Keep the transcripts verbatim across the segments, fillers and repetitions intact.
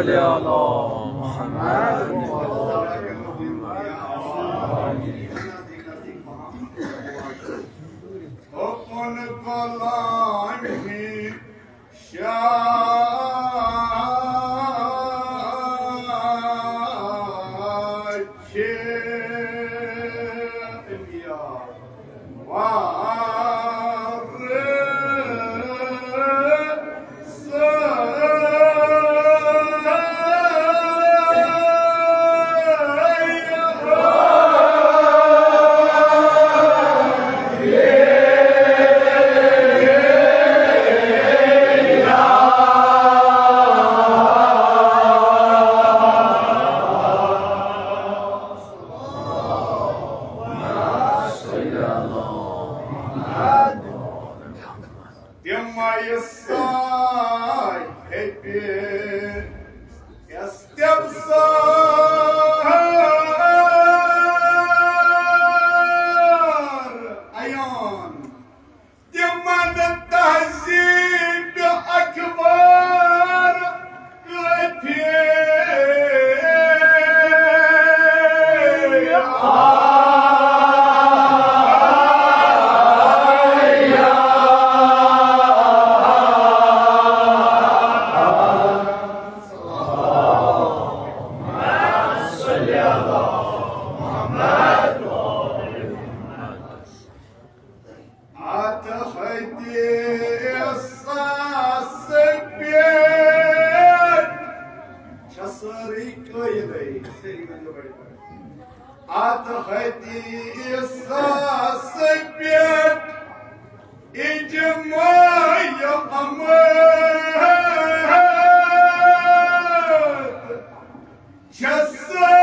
على محمد. حکمن غلام ہی شاہ چھ انبیاء وارث. تِم آیہِ صاحبِ استبصار عیان، تِمن تہذیب اکبر کٲفی. اتھ حدیثس پٮ۪ٹھ چھِ سٲری قٲیِدٕے، سٲری ؤنِو بڑِ بڑِ۔ اتھ حدیثس پٮ۪ٹھ اجماع احمد چھِ سٲری.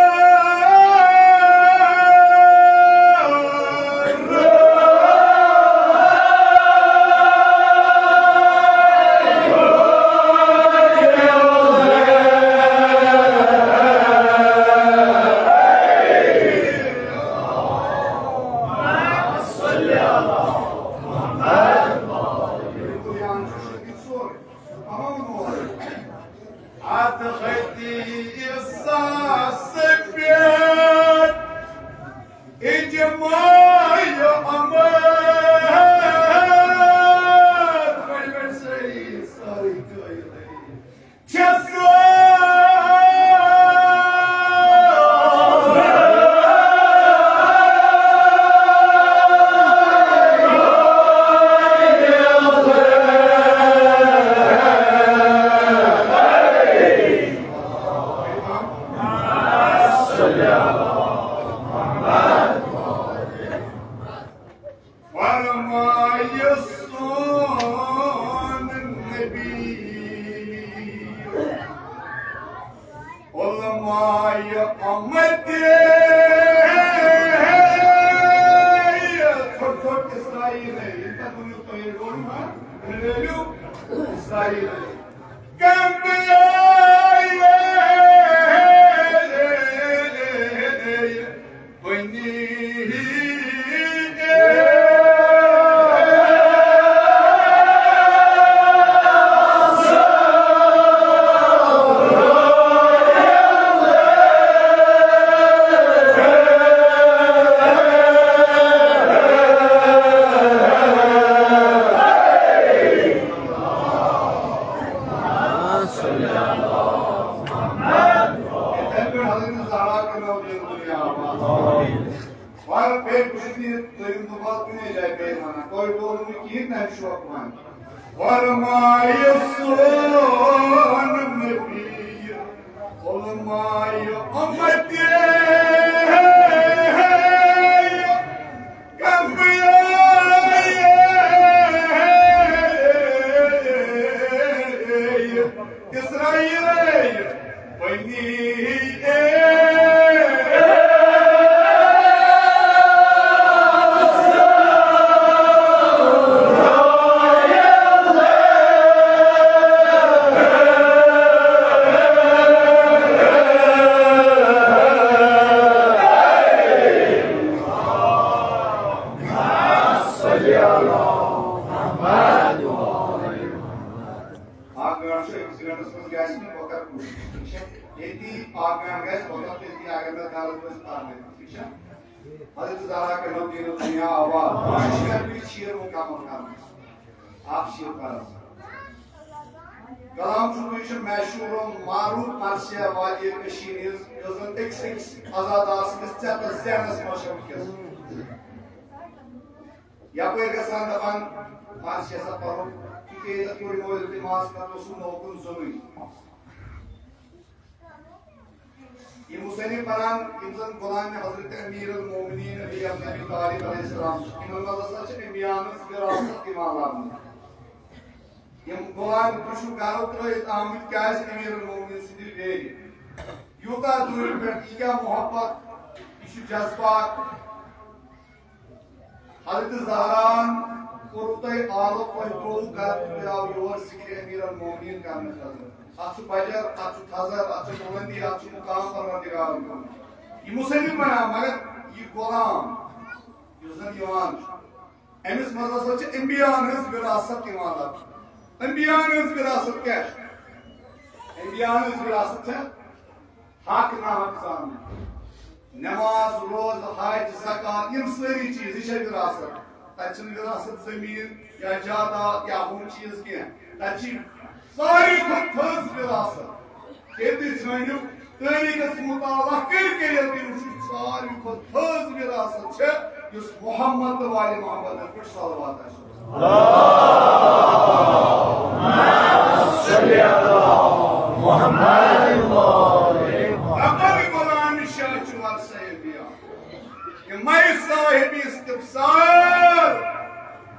اتھ حدیثس پٮ۪ٹھ اجماع احمد، بڑِ بڑِ سٲری، سٲری قٲیِدٕے چھِ سٲری. فرمایہِ سون نبی، علماء امت، ژھوٚٹ ژھوٚٹ اسرائیل، ییٚلہِ پٮ۪ٹھ ووٚنُکھ تۄہہِ ییٚلہِ ووٚن، مےٚ ؤنِو اسرائیل۔ اور بیٚیہِ وٕچھِو یہِ تُہۍ یِم دُبار کُنہِ جایہِ بیٚیہِ وَنان، تۄہہِ بوٗزُو نہٕ کِہیٖنۍ، نہ چھُ وَنان۔ فرمایہِ سون نبی، علماء امت، کم اسرائیل بنی أکِس منٹس منٛز گژھِ نہٕ، بہٕ کرٕ کوٗشِش، ٹھیٖک چھا؟ ییٚتی آرگن گژھِ، بہٕ کرٕ تٔتی اگر مےٚ غلط گژھِ پرنٲوِتھ، ٹھیٖک چھا؟ حضرت زہرا کرنو دین دنیا آباد، پانٛژھ شےٚ رٮ۪تھ شیر مکمل کرنس۔ اکھ شیر پرس۔ کلام چھُ، تُہۍ چھِو مشہوٗر و معروٗف مرثیہ وادی کٔشیٖرِ ہٕنٛز، یۄس زن أکِس أکِس عزادار سٕنٛدِس ژٮ۪تس ذہنس منٛز چھےٚ وٕنکیٚس۔ یپٲرۍ گژھان دپان، مرثیہ سا پرو، تِکیٛازِ یتھ پٲٹھۍ مولد ماس کرو سُہ نوکُن زونُے۔ یہِ مصنف پران، یِم زن غلام حضرت امیر المومنین علی ابن ابی طالب علیہ السلام چھِ، یِمن منٛز ہسا چھِ انبیاء ہٕنٛز وراثت یِوان لبنہٕ۔ یِم غلام، تُہۍ چھِو گرو ترٲوِتھ آمٕتۍ، کیازِ؟ امیر المومنین سٕنٛدِ ویرِ۔ یوٗتاہ دوٗرِ پٮ۪ٹھ، یہِ کیٛاہ محبت، یہِ چھُ جذبات۔ حضرت زہراہن کوٚروٕ تۄہہِ آلو، تۄہہِ ترٛووُ گرٕ، تُہۍ آو یور ذکرِ امیر المومنین کرنہٕ خٲطرٕ۔ اتھ چھُ بجر، اتھ چھُ تھزر، اتھ چھُ بلندی، اتھ چھُ مقام پروردگارن کوٚرمُت۔ یہِ مصنف بناو، مگر یہِ غلام یُس زن یِوان چھُ، أمِس منٛز ہسا چھِ انبیاءن ہٕنٛز وراثت یِوان لبنہٕ۔ انبیاءن ہٕنٛز وراثت کیٛاہ چھِ؟ انبیاءن ہٕنٛز وراثت چھےٚ حق ناحق زانُن۔ نماز، روزٕ، حج، زکوٰۃ، یِم سٲری چیٖز، یہِ چھےٚ وراثت۔ تَتہِ چھِنہٕ وراثت زٔمیٖن یا جاداد یا ہُم چیٖز کینٛہہ۔ تَتہِ چھِ ساروی کھۄتہٕ تھٔز وراثت۔ ییٚلہِ تُہۍ زٲنِو، تٲریٖخس مطالعہ کٔرِو، کٔرِو، تُہۍ وٕچھِو، ساروی کھۄتہٕ تھٔز وراثت چھےٚ، یُس محمد تہٕ والِ محمدن پٮ۪ٹھ صلوات آسہِ۔ اللهم صل على محمد وآل محمد۔ اگر قرآن شاہ چھُ ورثہ انبیاء، تِمے صاحب استبصار،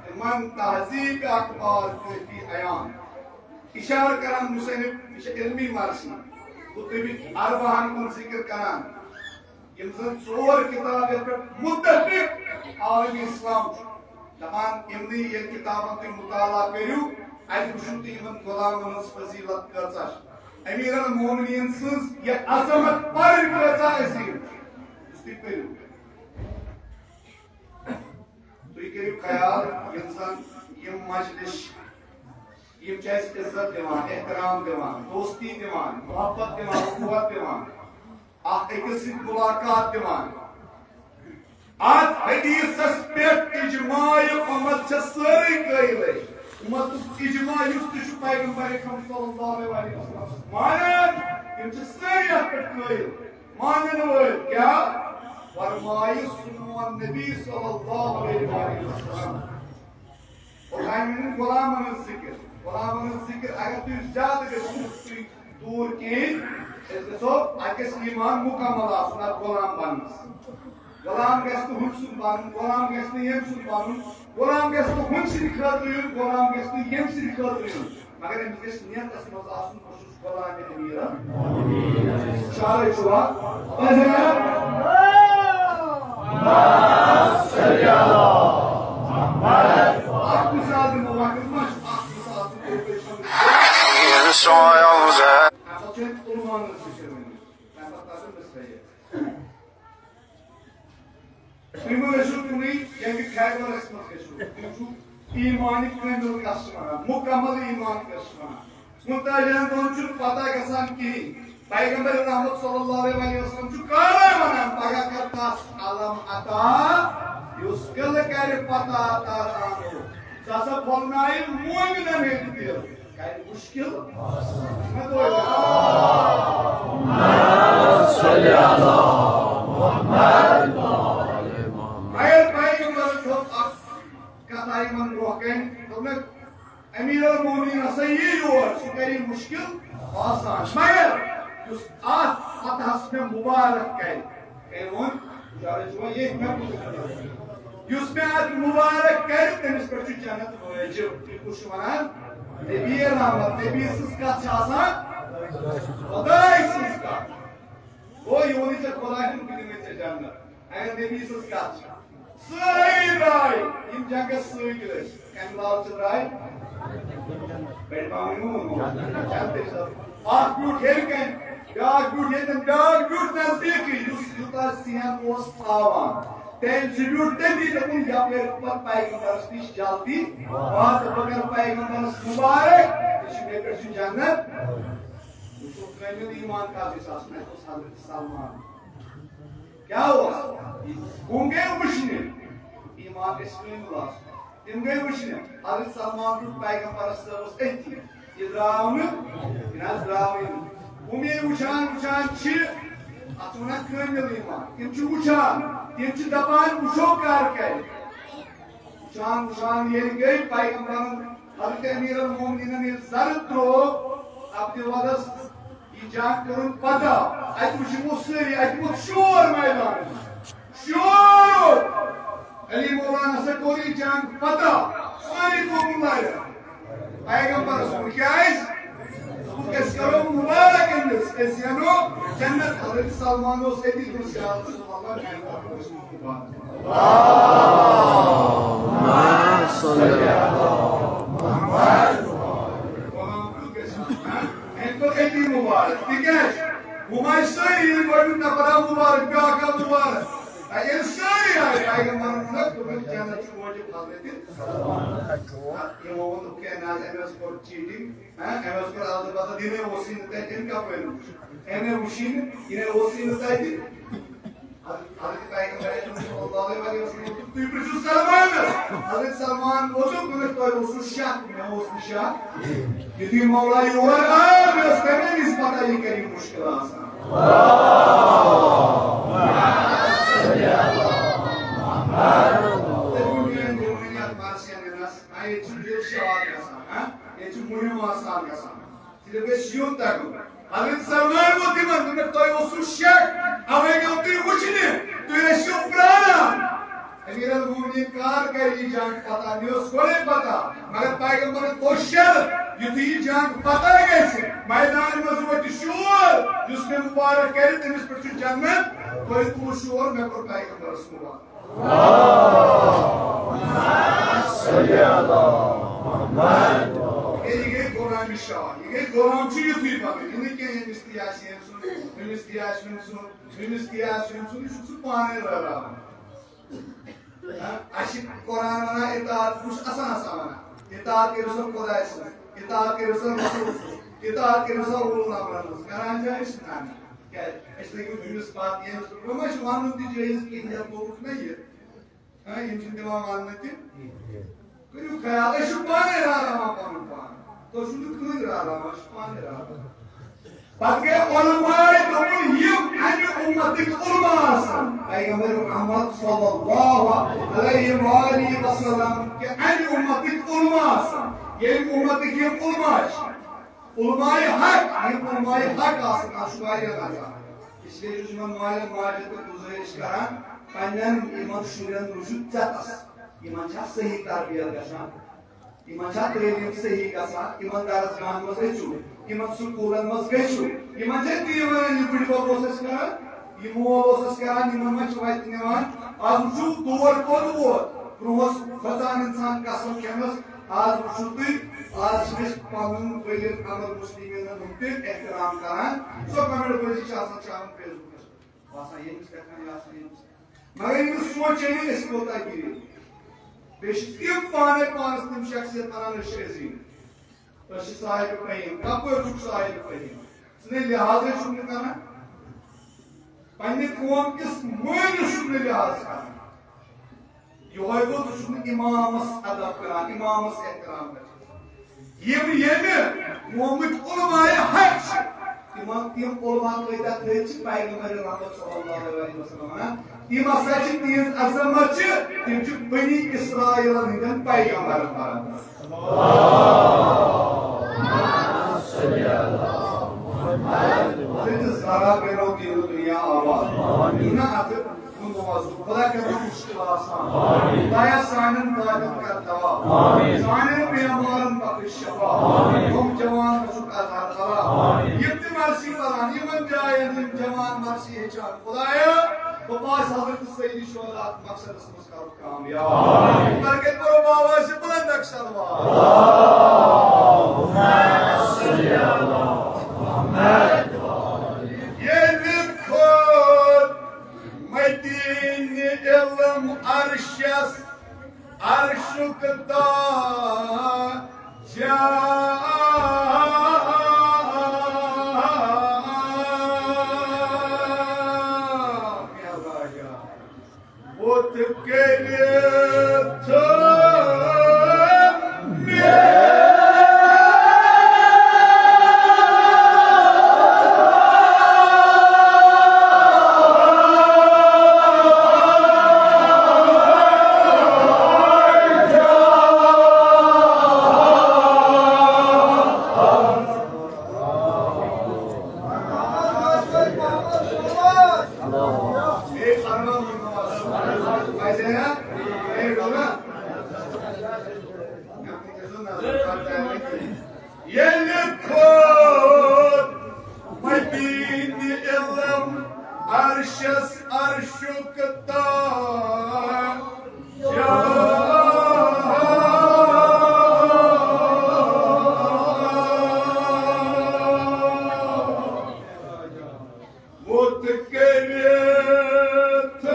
تِمن تہذیب اخبار کٲفی عیان۔ اشارٕ کران مصنف، یہِ چھِ علمی مرثی، قرطبی اربعہن کُن ذکر کران۔ یِم زن ژور کِتاب، یتھ پٮ۪ٹھ متفق عالم اسلام چھُ، دپان، یِمنٕے ییٚلہِ کِتابن تُہۍ مطالعہ کٔرِو، اتہِ وٕچھِو تُہۍ یِمن غلامن ہٕنٛز فضیلت کۭژاہ چھِ، امیر المومنین سٕنٛز یہِ عظمت پرٕنۍ کۭژاہ عظیٖم چھِ۔ یُس تُہۍ پٔرِو، تُہۍ کٔرِو خیال، یِم زن یِم مجلس، یِم چھِ اَسہِ عزت دِوان، احترام دِوان، دوستی دِوان، محبت دِوان، اخوت دِوان، اکھ أکِس سۭتۍ ملاقات دِوان۔ اتھ حدیثس پٮ۪ٹھ اجماع امت چھےٚ سٲرٕے قٲیلٕے۔ امتُک اجماع یُس تہِ چھُ پیغمبر اکرم صلی اللہ علیہ وسلم مانان، تِم چھِ سٲری اتھ پٮ۪ٹھ قٲیل۔ مانن وٲلۍ کیٛاہ؟ فرمایہِ سون نبی صلی اللہ علیہ وسلم۔ خۄداے میٛانٮ۪ن غلامن ہٕنٛز ذِکِر، غلامن ہٕنٛز ذِکِر اگر تُہۍ زیادٕ گٔژھِو، تُہۍ دوٗر کِہیٖنۍ، أسۍ گژھو، اَتہِ گژھِ ایٖمان مُکمل آسُن اَتھ غلام بننَس۔ غلام گژھِ نہٕ ہُمۍ سُنٛد بنُن، غلام گژھِ نہٕ ییٚمۍ سُنٛد بنُن، غلام گژھِ نہٕ ہُمۍ سٕنٛدِ خٲطرٕ یُن، غلام گژھِ نہٕ ییٚمۍ سٕنٛدِ خٲطرٕ یُن، مگر أمِس گژھِ نیتَس منٛز آسُن، بہٕ چھُس غلام امیٖرَن۔ شعرٕے چھُ وَ-، اَکھ مِثال دِمو، وقت ما چھُ، اَکھ مِثال دِمو، بیٚیہِ چھُنہٕ۔ اَتھ چھُ اَسہِ قربانَس ذِکِر ؤنِتھ۔ تَمہِ پَتہٕ پَزَن أسۍ تھٲیِتھ۔ تُہۍ مہٕ ٲسِو کُنُے جنگِ خیبرس منٛز گٔژھِو۔ تُہۍ چھِو ایٖمانہِ کٲمِل کَس چھِ وَنان، مُکمل ایٖمان کَس چھِ وَنان۔ مُتاجرن دۄن چھُنہٕ پَتہ گژھان کِہیٖنۍ۔ پیغمبر رحمت صلی اللہ علیہ وسلم چھُ قرآن وَنان، پَگاہ کَر تَس علم عطا، یُس قٕلہٕ کَرِ پَتہ تَر آنو۔ سُہ ہسا پھۄلنایہِ مومنن ہٕنٛدۍ دِل۔ کَرِ مُشکِل؟ مےٚ دوٚپ، صلی اللہ محمد۔ مگر پیغمبرن تھٲو اکھ کتھا یِمن برونٛہہ کنہِ، دوٚپنکھ، امیر المومنین ہسا یی یور، سُہ کَرِ مُشکِل آسان۔ مگر یُس اتھ فتحس مےٚ مُبارک کَرِ، أمۍ ووٚن، یارٕ چھُ وۄنۍ ییٚتھۍ مےٚ کُن۔ یُس مےٚ اَتھ مُبارک کَرِ، تٔمِس پٮ۪ٹھ چھُ جنت وٲجِب۔ تُہۍ کُس چھُ وَنان؟ نبی رحمت، نبی سٕنٛز کَتھ چھِ آسان خۄداے سٕنٛز کَتھ۔ گوٚو، یہِ ووٚنُے ژےٚ خۄداے سُنٛد، بہٕ دِمَے ژےٚ جنت۔ اگر نبی سٕنٛز کَتھ چھِ، سٲری درٛاے، یِم جنگس سۭتۍ ٲسۍ۔ کمہِ باوٕ چھِ درٛاے؟ بٔڑۍ پاوٕنۍ مہٕ ووٚنمو۔ اکھ بیوٗٹھ ہیٚرِ کنہِ، بیٛاکھ بیوٗٹھ ییٚتٮ۪ن، بیٛاکھ بیوٗٹھ نزدیٖکٕے، یُس یوٗتاہ سین اوس تھاوان، تٔمۍ سُہ بیوٗٹھ تٔتی، دوٚپُن، "یَپٲرۍ پَتہٕ پیغمبرَس نِش جلدی واتہٕ، بہٕ کَرٕ پیغمبرَس مُبارک، یہِ چھُ مےٚ پٮ۪ٹھ چھُ جنت۔" وٕچھِو، کٲمِل ایٖمان کَتھ گژھِ آسُن، اَتہِ اوس حضرت سلمان۔ کیٛاہ اوس؟ ہُم گٔے وٕچھنہِ، ایٖمان گژھِ کٲمِل آسُن۔ تِم گٔے وٕچھنہِ، حضرت سلمان روٗد پیغمبرَس صٲبَس أتھی۔ یہِ درٛاو نہٕ، یہِ نہ حظ درٛاوٕے نہٕ۔ ہُم ییٚلہِ وٕچھان وٕچھان چھِ، اَتھ چھِ وَنان کٲمِل ایٖمان۔ تِم چھِ وٕچھان، تِم چھِ دَپان، "وٕچھو کَر کَرِ۔" وٕچھان وٕچھان ییٚلہِ گٔے پیغمبرَن، حضرت امیر المومنینَن ییٚلہِ زَرٕ ترٛوو عبدِ ودس، یہِ جنگ کٔرٕن پتہ، اَتہِ وٕچھ یِمو سٲری، اَتہِ ووٚتھ شور میدانَس منٛز۔ شور! علی مولانا ہسا کوٚر یہِ جنگ پتہ، سٲری گوٚو مُبارک۔ پیغمبرس ووٚن، کیٛازِ؟ دوٚپُکھ، أسۍ کرو مُبارک أمِس، أسۍ زینو جنت۔ حضرت سلمان اوس أتی، دوٚپُس، یا رسول اللہ، میانہِ طرفہٕ اوس مُبارک۔ اللہم صل علی محمد۔ أمۍ کوٚر أتی مُبارک۔ تِکیٛازِ؟ ہُم آیہِ سٲری، ییٚلہِ گۄڈٕنیُک نفر آو مُبارک، بیٛاکھ آو مُبارک۔ ییٚلہِ سٲری آیہِ، پیغمبرن ووٚنُکھ، دوٚپُکھ، جنت چھُ واجب حضرت۔ یِمو ووٚن، دوٚپُکھ، ہے نہ حظ، أمۍ حظ کوٚر cheating، ہاں، أمۍ حظ کوٚر البتہ دِنے اوسُے نہٕ تَتہِ، أمۍ کَپٲرۍ وُچھ؟ أمۍ ہے وُچھُے نہٕ، یہِ نے اوسُے نہٕ تَتہِ۔ حضرت، حضرت پیغمبر اکرم صلی اللہ علیہ وسلم دوٚپ، تُہۍ پرٛژھِو سلمانس۔ حضرت سلمان ووٚتھُکھ، دوٚپُکھ، تۄہہِ اوسوٕ شک، مےٚ اوس نہٕ شک۔ یُتھُے مولا یور آو، مےٚ ٲس تَمے وِزِ پتہ، یہِ کَرِ مُشکِل آسان۔ تٔمۍ ووٚن، میٛٲنۍ دِلوٕنۍ یَتھ مرثیہ نِنَس، آ، ییٚتہِ چھُ دِل شاد گژھان، ہاں؟ ییٚتہِ چھُ مُہِم آسان گژھان۔ صرف گژھِ یُن تَگُن۔ حضرت سلمان ووٚتھ یِمن، دوٚپُکھ، تۄہہِ اوسوٕ شک، اَوَے گوٚو تُہۍ وٕچھنہِ، تُہۍ ٲسِو پرٛاران۔ امیر المومنین کار کرِ یہِ جنگ پتہ، مےٚ اوس گۄڈے پتہ، مگر پیغمبرن کوٚر شرط، یُتھُے یہِ جنگ پتہ گژھِ، میدان منٛز وۄتھِ شور، یُس مےٚ مُبارک کرِ، تٔمِس پٮ۪ٹھ چھُ جنت۔ تُہۍ تُلِو شور، مےٚ کوٚر پیغمبرس مُبارک۔ ہے، یہِ گٔے غلام شاہ، یہِ گٔے غلام چھُ یُتھُے بنُن، یہِ نہٕ کینٛہہ، ییٚمِس تہِ آسہِ ییٚمۍ سُنٛد، أمِس تہِ آسہِ أمۍ سُنٛد، أمِس تہِ آسہِ أمۍ سُنٛد، یہِ چھُکھ ژٕ پانے رلاوان۔ ہاں، اَسہِ چھِ قرآن وَنان اطاعت، بہٕ چھُس آسان آسان وَنان، اطاعت کٔرِو سا خۄداے سٕنٛز، اطاعت کٔرِو سا رسول سٕنٛز، اطاعت کٔرِو سا اولو الامرن ہٕنٛز، کران چھا أسۍ؟ نہ، نہ۔ کیٛازِ؟ أسۍ لٔگۍ وۄنۍ ہُمِس پتہٕ، ییٚمِس، وۄنۍ ما چھُ وَنُن تہِ جٲیِز کِہیٖنۍ، یَتھ لوٚگُکھ نہ یہِ؟ ہاں، یِم چھِنہٕ دِوان ماننہٕ تہِ۔ کٔرِو خیال، أسۍ چھِ پانَے راراوان پَنُن پان۔ تُہۍ چھِو نہٕ کٕہٕنۍ راراوان، أسۍ چھِ پانَے راراوان۔ پَتہٕ گٔے علماء، دوٚپُن، یِم اَمہِ اُمتٕکۍ علماء آسَن، پیغمبر محمد صلی اللہ علیہ وآلہ وسلم کہِ اَمہِ اُمتٕکۍ علماء آسَن، ییٚمہِ اُمتٕکۍ یِم علماء چھِ۔ علماء حق، یِم علماء حق آسَن، اَتھ چھُ واریاہ نظر۔ اس لیے چھُس یِمَن مالٮ۪ن ماجٮ۪ن تہِ گُزٲرِش کران، پنٛنٮ۪ن یِمَن شُرٮ۪ن روٗزِو ژٮ۪تَس۔ یِمَن چھا صحیح تربیت گژھان؟ یِمَن چھا تعلیٖم صحیح گژھان؟ یِمَن درسگاہَن منٛز أژِو، یِمَن سکوٗلَن منٛز گٔژھِو۔ یِمَن چھا تی وَنان، یہِ بٕڈِبَب اوس اَسہِ کران، یہِ مول اوس اَسہِ کران، یِمَن ما چھِ وَتہِ نِوان؟ آز وٕچھِو دور کوٚت ووت۔ برونٛہہ اوس کھۄژان اِنسان قسم کھٮ۪نَس، آز وٕچھِو تُہۍ، آز چھِ أسۍ پنُن ؤلین امر مسلمینن ہُنٛد تہِ احترام کران۔ سۄ کمنٹ بٲزی چھِ آسان شامن فیس بُکس پٮ۪ٹھ۔ باسان ییٚمِس کیٛاہ تام، یہِ آسان ییٚمِس۔ مگر ییٚمِس سونچے نہٕ أسۍ کوٗتاہ گِرِ۔ بیٚیہِ چھِ تِم پانے پانس تِم شخصیت ونان، أسۍ چھِ عظیم، أسۍ چھِ صاحب فہیم۔ کپٲرۍ چھُکھ صاحب فہیم؟ ژٕ نے لحاظے چھُکھ نہٕ کران۔ پننہِ قوم کِس مٲلِس چھُکھ نہٕ لحاظ کران۔ یِہوٚے گوٚو، ژٕ چھُکھ نہٕ اِمامَس ادب کران، اِمامَس احترام کران۔ یِم ییٚمہِ قومٕکۍ علماء حق چھِ، تِمن، تِم علماء کۭتیٛاہ تھٔدۍ چھِ، پیغمبر رحمت صلی اللہ علیہ وسلم وَنان، تِم ہسا چھِ، تِہنٛز عظمت چھِ، تِم چھِ بنی اسرائیلن ہٕنٛدٮ۪ن پیغمبرن برابر۔ تہٕ ذرا پیرو دین دنیا آباد۔ نہ اتھ کُن بوزُن۔ خدا کرن مشکل آسان۔ خدایا سانٮ۪ن دادٮ۪ن کر دوا۔ سانٮ۪ن بیمارن بخش شفا۔ یِم جوان گژھُکھ از ہر بلا۔ یِم تہِ مرثی پران، یِمن جاین یِم جوان مرثی ہیٚچھان۔ خدایا، بہٕ پاس حضرت سیدی شہدا اتھ مقصدس منٛز کرُکھ کامیاب۔ برکت برو بابا سے بلند اکثر۔ ییٚلہِ کھوٚت مدینہ علم ییٚلہِ کھوٚت مدینہ علم عرشس عرشُک تاج۔ ووت کٔرِتھ۔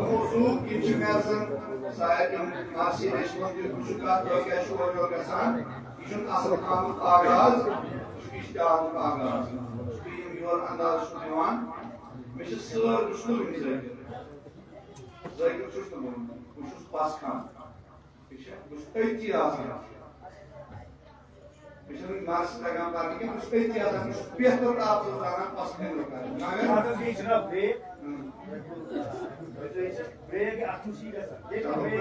موضوع یہِ چھُ مےٚ آسان سارِ یِم ماسی ریشمہ تہِ، بہٕ چھُس کَتھ، تۄہہِ کیٛاہ چھُ اورٕ یورٕ گژھان؟ یہِ چھُنہٕ اَصٕل کامُک آغاز، یہِ چھُ اِجتِہادُک آغاز۔ یُس تُہۍ یِم یور انداز چھُو دِوان، مےٚ چھِ سٲر، بہٕ چھُس نہٕ وٕنہِ زٲوِتھ۔ زٲوِتھ چھُس نہٕ بہٕ، بہٕ چھُس پَس کھنٛڈ۔ ٹھیٖک چھا؟ بہٕ چھُس أتی آسان۔ مےٚ چھُنہٕ مَس تَگان پَرنہٕ کینٛہہ، بہٕ چھُس أتی آسان، بہٕ چھُس بہتر تَتھ منٛز زانان، پَس کَمہِ دۄہ کَرٕنۍ۔ مگر اَتھ منٛز چھِ جِناب برٛیک۔ اۭں۔ برٛیک، اَتھ منٛز چھِ یہِ گژھان۔ ییٚتہِ چھِ برٛیک۔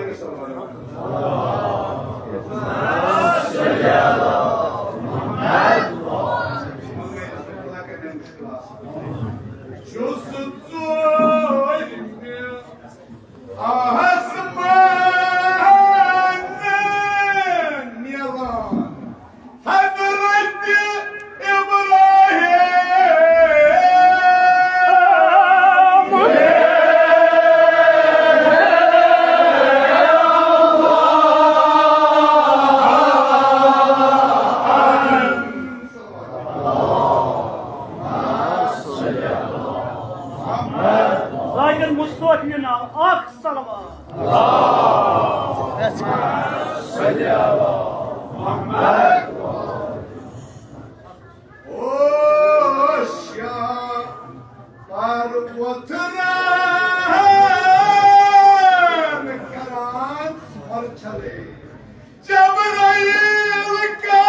چھُس ژوٗرِمہِ آسمان میلان حضرت ابراہیم۔ ذاکر مصطفی ناو اکھ صلوات۔ اوش یا پروتران کران اور چلے۔ جبرائیل کا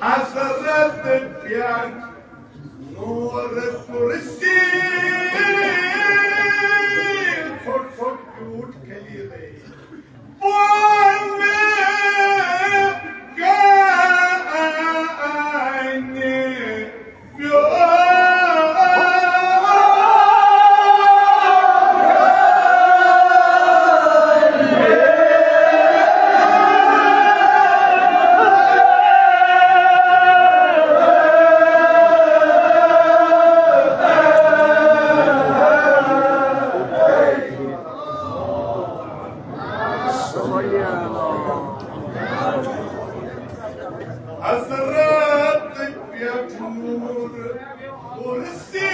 حضرت پٮ۪ٹھ نور کرسی، ژھوٚٹ ژھوٚٹ بیوٗٹھ خلیلے۔ بۄن کَنہِ حضرت پٮ۪ٹھ نور کرسی۔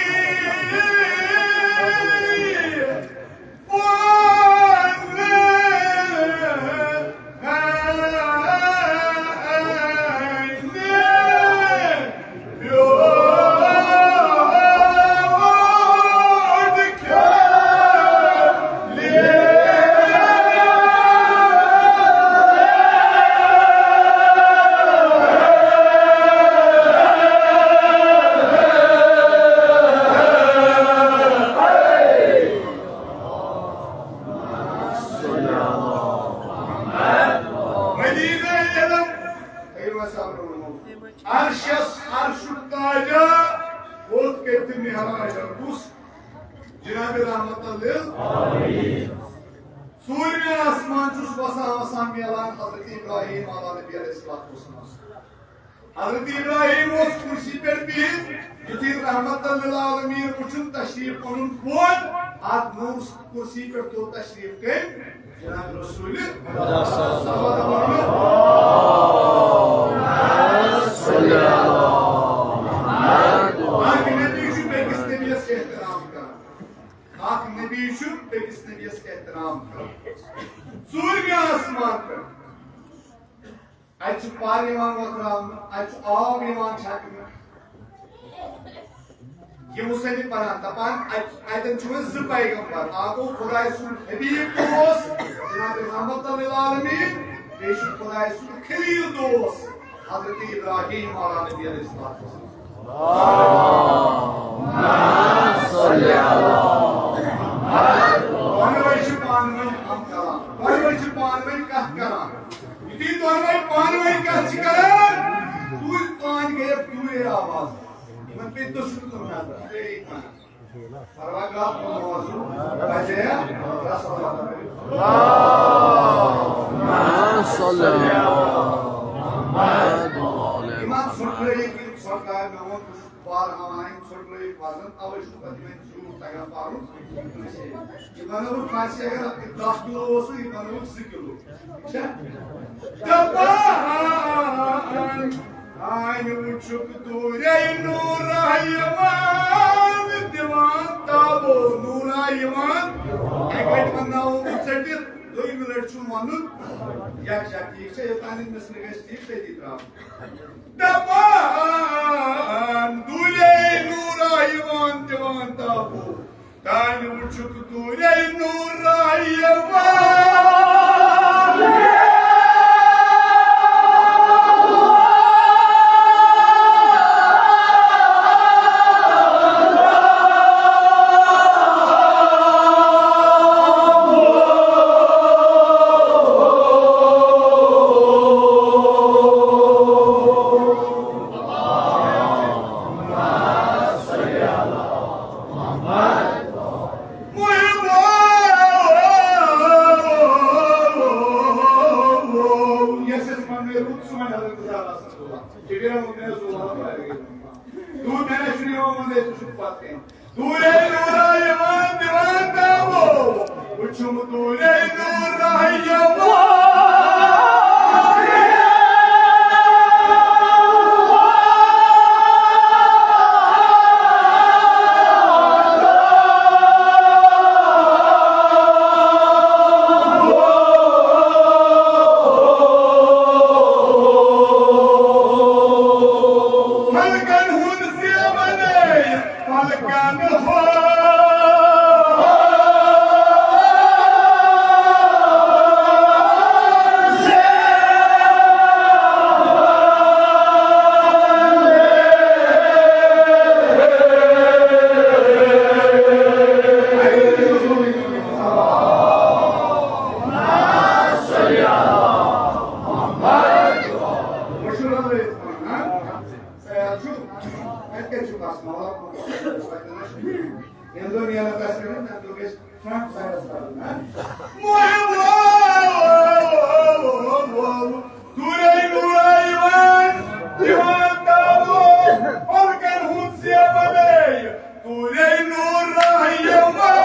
مدینہ علم، تھٲیِو اَسہِ اَمرُن۔ عرشس، عرشُک تاجا، کوٚت کٔرۍ تِم معراج؟ کُس؟ جناب رحمت للعالمین۔ ژوٗرِمہِ آسمان چھُس وسان وسان میلان حضرت ابراہیم علیٰ نبی علیہ الصلوۃ والسلام۔ حضرت ابراہیم اوس کرسی پٮ۪ٹھ بِہِتھ، یُتھُے رحمت للعالمین وٕچھُن تشریف پنُن کھول، اتھ نوٗر کرسی پٮ۪ٹھ تُل تشریف کٔمۍ؟ جناب رسول خدا صلی اللہ علیہ وسلم۔ اکھ نبی چھُ بیٚکِس نبیَس احترام کران۔ اکھ نبی چھُ بیٚکِس نبیَس احترام کران۔ ژوٗرمہِ آسمان پٮ۪ٹھ۔ اتہِ چھُ پَر یِوان وۄتھراونہٕ، اتہِ چھُ آب یِوان چھکنہٕ۔ یہِ مُصنف پران، دپان، ات-، اتٮ۪ن چھُ وۄنۍ زٕ پیغمبر، اکھ گوٚو خدایہِ سُنٛد حبیب اوس، جناب رحمت للعالمین، بیٚیہِ چھُ خدایہِ سُنٛد خلیل دوست، حضرت ابراہیم علیٰ نبی علیہ الصلوۃ والسلام۔ دۄنوَے چھِ پانہٕ ؤنۍ ہم کلام، دۄنوَے چھِ پانہٕ ؤنۍ کتھ کران۔ یُتھُے دۄنوَے پانہٕ ؤنۍ کتھ چھِ کران، توٗرۍ پانہٕ گٔیَکھ دوٗرے آواز۔ یِمن پیٚیہِ دٔچھُن کُن نظر، سٲری پانہٕ۔ پرواہ کانٛہہ موضوع بچے یا رسول اللہ۔ اللہم صل علی محمد۔ یِمن ژھۄٹرٲیِتھ یِم ژھۄٹھ کامہِ مےٚ ووٚن، بہٕ چھُس بار ہاوان یِم ژھۄٹرٲیِتھ وزن، اوے چھُس بہٕ تِمن زیوٗٹھ تگان پرُن۔ یہِ بنٲوٕکھ کٲنٛسہِ اگر دَہ کِلوٗ اوسُکھ، یہِ بنٲوٕکھ زٕ کِلوٗ۔ چھا؟ دپان، آنہِ وٕچھُکھ دوٗرے نوٗرا یِوان، دِوان تابو نوٗرا یِوان۔ اَکہِ لٹہِ وَنناوو بہٕ ژٔٹِتھ، دوٚیمہِ لٹہِ چھُم وَنُن یکجا، ٹھیٖک چھا؟ یوٚتام یہِ مِصرٕ گژھِ ٹھیٖک، تٔتی ترٛاوو۔ دپان، دوٗرے نوٗرا یِوان، دِوان تابو۔ تانۍ وٕچھُکھ دوٗرے نوٗرا یِوان۔ یۄس اَسہِ پنٕنۍ رُت سُہ وَنہِ حضرت زہرا صلی اللہ علیہ وسلم۔ یہِ بیٚیہِ ووٚن مےٚ زُوَل واریاہ۔ دوٗر مےٚ چھُنہٕ یِوان وۄنۍ، ژٕ چھُکھ پَتہٕ کَنہِ۔ دوٗرے نوٗرا یِوان دِوان دامو، وٕچھُم دوٗرے نوٗرا یِوان۔ فلکن ہُنٛد زیوَنے، فلکن ہُنٛد۔ تیار چھُ؟ اَتہِ کَتہِ چھُ بَس؟ مطلب، ییٚمہِ دۄہ نیرَن گژھِ کَرُن، تَمہِ دۄہ گژھِ فرنٹ سایڈَس کَرُن، ہا؟ دوٗرے نوٗرا یِوان، دِوان تابو، فلکن ہُنٛد زیوَنے۔ دوٗرے نوٗرا یِوان۔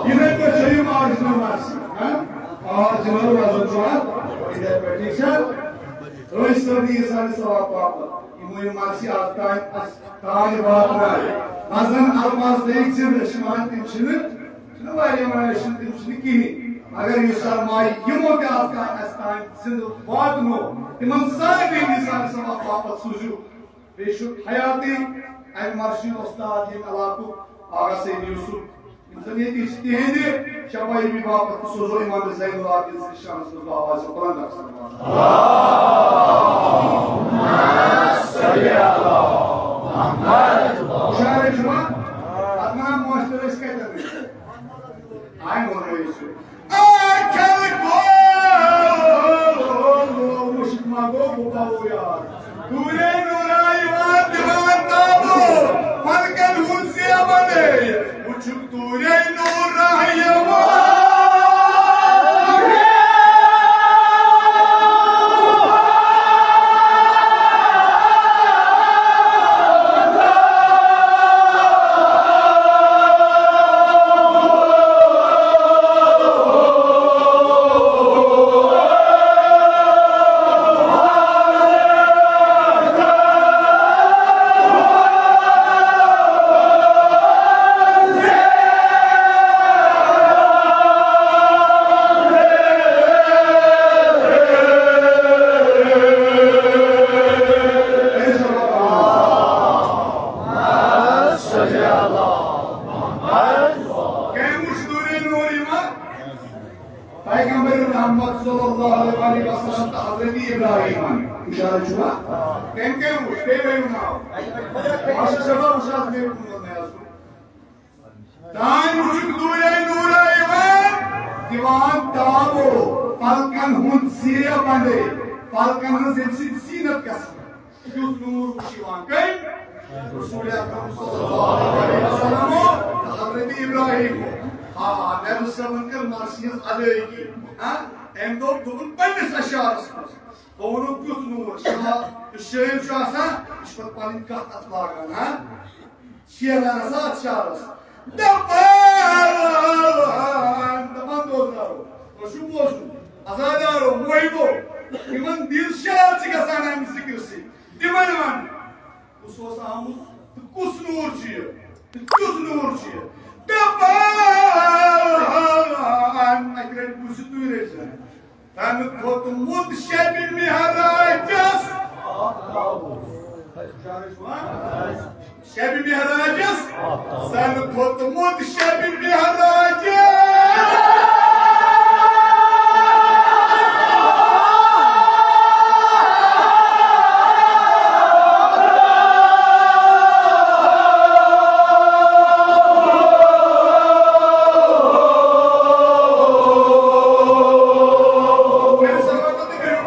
یِتھَے پٲٹھۍ چھِ یِم آرجِنل مارکس، ہا؟ آرجِنل وزن چھُ اَتھ، یِتھَے پٲٹھۍ، ٹھیٖک چھا؟ أسۍ سٲری یہِ سانہِ ثواب باپتھ، یِمو یہِ مرثی آز تام اَسہِ تام واتنایہِ۔ وزن الفاظ تھٲیِکھ زِندٕ، أسۍ چھِ وَنان تِم چھِنہٕ، چھِنہٕ واریاہ وَنان، أسۍ چھِنہٕ، تِم چھِنہٕ کِہیٖنۍ۔ مگر یُس سرمایہِ یِمو تہِ آز تام اَسہِ تام زِندٕ واتنو، تِمن سارنٕے یہِ سانہِ ثواب باپتھ سوٗزِو۔ بیٚیہِ چھُ حیاتی اَمہِ مرشد استاد ییٚمہِ علاقُک آغا سید یوسف، یِم زَن ییٚتہِ چھِ تِہِنٛدِ شفٲیی باپتھ تہٕ سوزو اِمام زین العابدین سٕنٛدِس شانَس منٛز دُعا واضح بلند اکھ صلوات۔ مُشاہدٕ چھُوا؟ پَتہٕ ما مٲستٕر ٲسۍ کَتٮ۪ن؟ آے ووٚنمَے یہِ چھُ۔ آے کھٮ۪لہٕ کول، مُشُک ما گوٚو بہٕ پَلو یار۔ دوٗرے نوٗرا یِوان دِوان تابو، فلکن ہُنٛد زیبَنے۔ وٕچھُکھ دوٗرے نوٗرا یِوان۔ کٔمۍ وٕچھ نوٗرے نوٗر یِوان؟ پیغمبر رحمت صلی اللہ علیہ وسلم تہٕ حضرت ابراہیمن۔ اِشارٕ چھُوا؟ کٔمۍ کٔمۍ وٕچھ؟ بیٚیہِ ؤنِو ناو۔ ماشاء اللہ، وٕچھ حظ، مےٚ ووٚن نہٕ حظ۔ تانۍ وٕچھُکھ دوٗرے نوٗرا یِوان، دِوان تابو، فلکن ہُنٛد زیب بندے، فلکن ہٕنٛز ییٚمہِ سۭتۍ زیٖنت گژھان۔ یُتھ نوٗر وٕچھ یِوان کٔمۍ؟ رسول اکرم صلی اللہ علیہ وسلم تہٕ حضرت ابراہیم۔ آ، نبی صٲبن کٔر مرثی ہٕنٛز ادٲیگی۔ ہاں، أمۍ دوٚپ، دوٚپُن پننِس اشعارس منٛز۔ بہٕ وَنو کیُتھ نوٗر، شاہ، یُس شٲعر چھُ آسان، یہِ چھُ پتہٕ پنٕنۍ کتھ اتھ لاگان، ہاں؟ شیران ہسا اتھ شعرس۔ دپان، دپان دوستدارو، تۄہہِ چھُو بوزُن، عزادارو، محبو، یِمن دِل شاد چھِ گژھان امہِ ذِکرِ سۭتۍ۔ تِمن ون، کُس اوس آمُت تہٕ کُس نوٗر چھُ یہِ؟ تہٕ کیُتھ نوٗر چھُ یہِ؟ دپان، اکہِ لٹہِ بوٗزِو تُہۍ رٔٹۍ زن۔ تَمہِ کھۄتہٕ موٚت شبِ معراجس۔ شبِ معراجس۔ تَمہِ کھۄتہٕ موٚت شبِ معراجس۔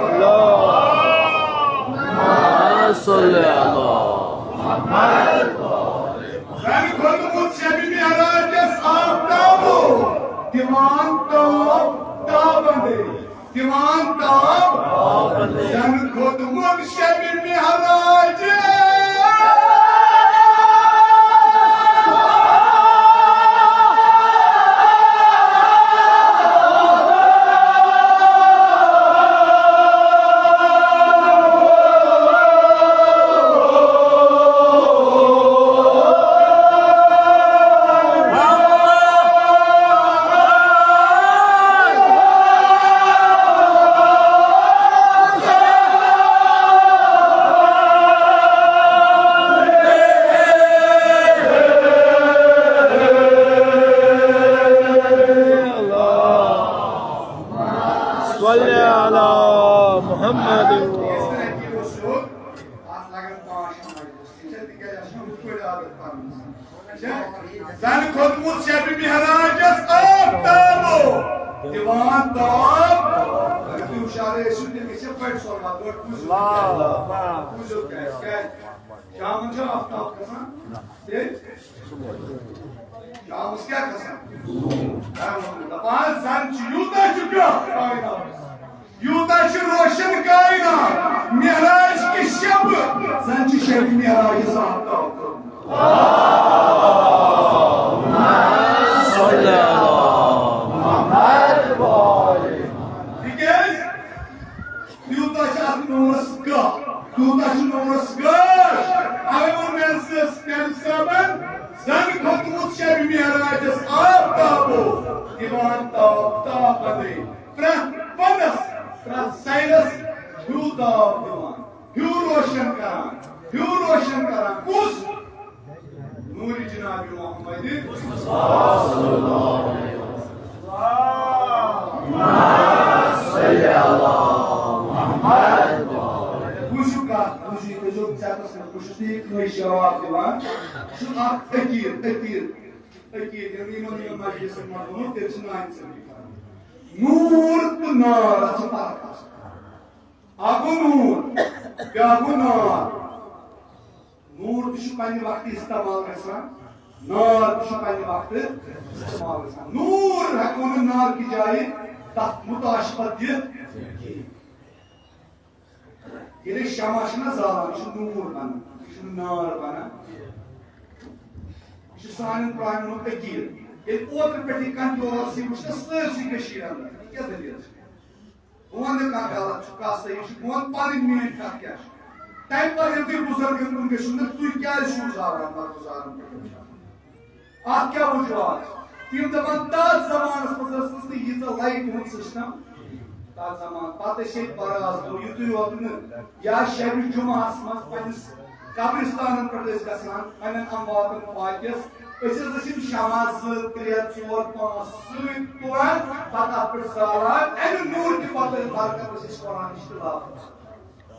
اللهم صل على محمد۔ زَن کھوٚتمُت شبِ معراجس آفتابو، دِوان تاب تابندے، دِوان تاب۔ زَن کھوٚتمُت شبِ معراجس۔ صلی علی محمد۔ زَن کھوٚتمُت شبِ معراجس آفتابو، دِوان تاب۔ اگر تُہۍ ہُشارے ٲسِو، تیٚلہِ گژھِ پٔٹۍ سۄرمت گۄڈٕ بوٗزِو۔ بوٗزِو کیٛازِ؟ کیٛازِ؟ شامَن چھُ آفتاب کھسان، بیٚیہِ شامَس کیٛاہ کھسان؟ دَپان زَن چھُ یوٗتاہ چھُ پرٛٮ۪تھ کائنات۔ یوٗتاہ چھُ روشن کائنات، معراج کہِ شب، زَن چھُ شب معراج آفتاب۔ تِکیٛازِ تیوٗتاہ چھُ اَتھ نوٗرَس گاش، تیوٗتاہ چھُ نوٗرَس گاش۔ اَوَے ووٚن مےٚ زِ مےٚ صٲبَن، زَن کھوٚتمُت شب معراجَس آفتابو، دِوان تاب تاب بدے۔ پرٛٮ۪تھ پندس، پرٛٮ۪تھ سایڈس ہیوٗ تاب دِوان، ہیوٗ روشن کران۔ ہیوٗ روشن کران کُس؟ نوٗرِ جناب محمد۔ وٕچھِو کَتھ، وٕچھِو، یہِ کٔرۍزیو چیکَس منٛز، بہٕ چھُس نہٕ یہِ کٲنٛسہِ جواب دِوان۔ یہِ چھُ اَکھ عقیٖد، عقیٖد، عقیٖد، ییٚلہِ یِمَن یِمَن مجلسَن منٛز ووٚنُو، تیٚلہِ چھِ نانۍ ژٕ نوٗر تہٕ نار، اَتھ چھِ فرق آسان۔ اَکھ گوٚو نوٗر، بیٛاکھ گوٚو نار۔ نوٗر تہِ چھُ پننہِ وقتہٕ استعمال گژھان، نار تہِ چھُ پننہِ وقتہٕ استعمال گژھان۔ نوٗر ہٮ۪کو نہٕ نار کہِ جایہِ تتھ مُتاشبت دِتھ کِہیٖنۍ۔ ییٚلہِ أسۍ شمع چھِنہ زالان، یہِ چھُ نوٗر بنان، یہِ چھُنہٕ نار بنان۔ یہِ چھُ سانٮ۪ن پرٛانٮ۪ن ہُنٛد عقیٖد۔ ییٚلہِ اوترٕ پٮ۪ٹھ یہِ controversy وٕچھ نہ سٲرسٕے کٔشیٖرِ اندر، یہِ کیٛاہ دٔلیٖل چھِ؟ بہٕ وَنہٕ نہٕ کانٛہہ غلط چھُ، کانٛہہ صحیح چھُ، بہٕ وَنہٕ پَنٕنۍ میٛٲنۍ کَتھ کیٛاہ چھِ۔ تَمہِ پَتہٕ ییٚلہِ تُہۍ بُزرگَن کُن گٔژھِو نہ، تُہۍ کیٛازِ چھِو زالان مَرگُزارَن پٮ۪ٹھ؟ اَتھ کیٛاہ وجوہات چھِ؟ تِم دَپان تَتھ زمانَس منٛز ٲس نہٕ ییٖژاہ لایٹہِ ہُنٛد system، تَتھ زمانہٕ پَتہٕ ٲسۍ ییٚتہِ پَراز دۄہ یُتُے یوت نہٕ، یا شبِ جُمعہَس منٛز پنٛنِس قبرستانن پٮ۪ٹھ ٲسۍ گژھان، پننٮ۪ن امواتن پاکِس۔ أسۍ حظ ٲسۍ یِم شمع زٕ، ترٛےٚ، ژور، پانٛژھ سۭتۍ تُلان، پتہٕ اتھ پٮ۪ٹھ زالان۔ امہِ نوٗر کہِ پتہٕ برکت ٲسۍ أسۍ قرآن نِش تلاوت کران۔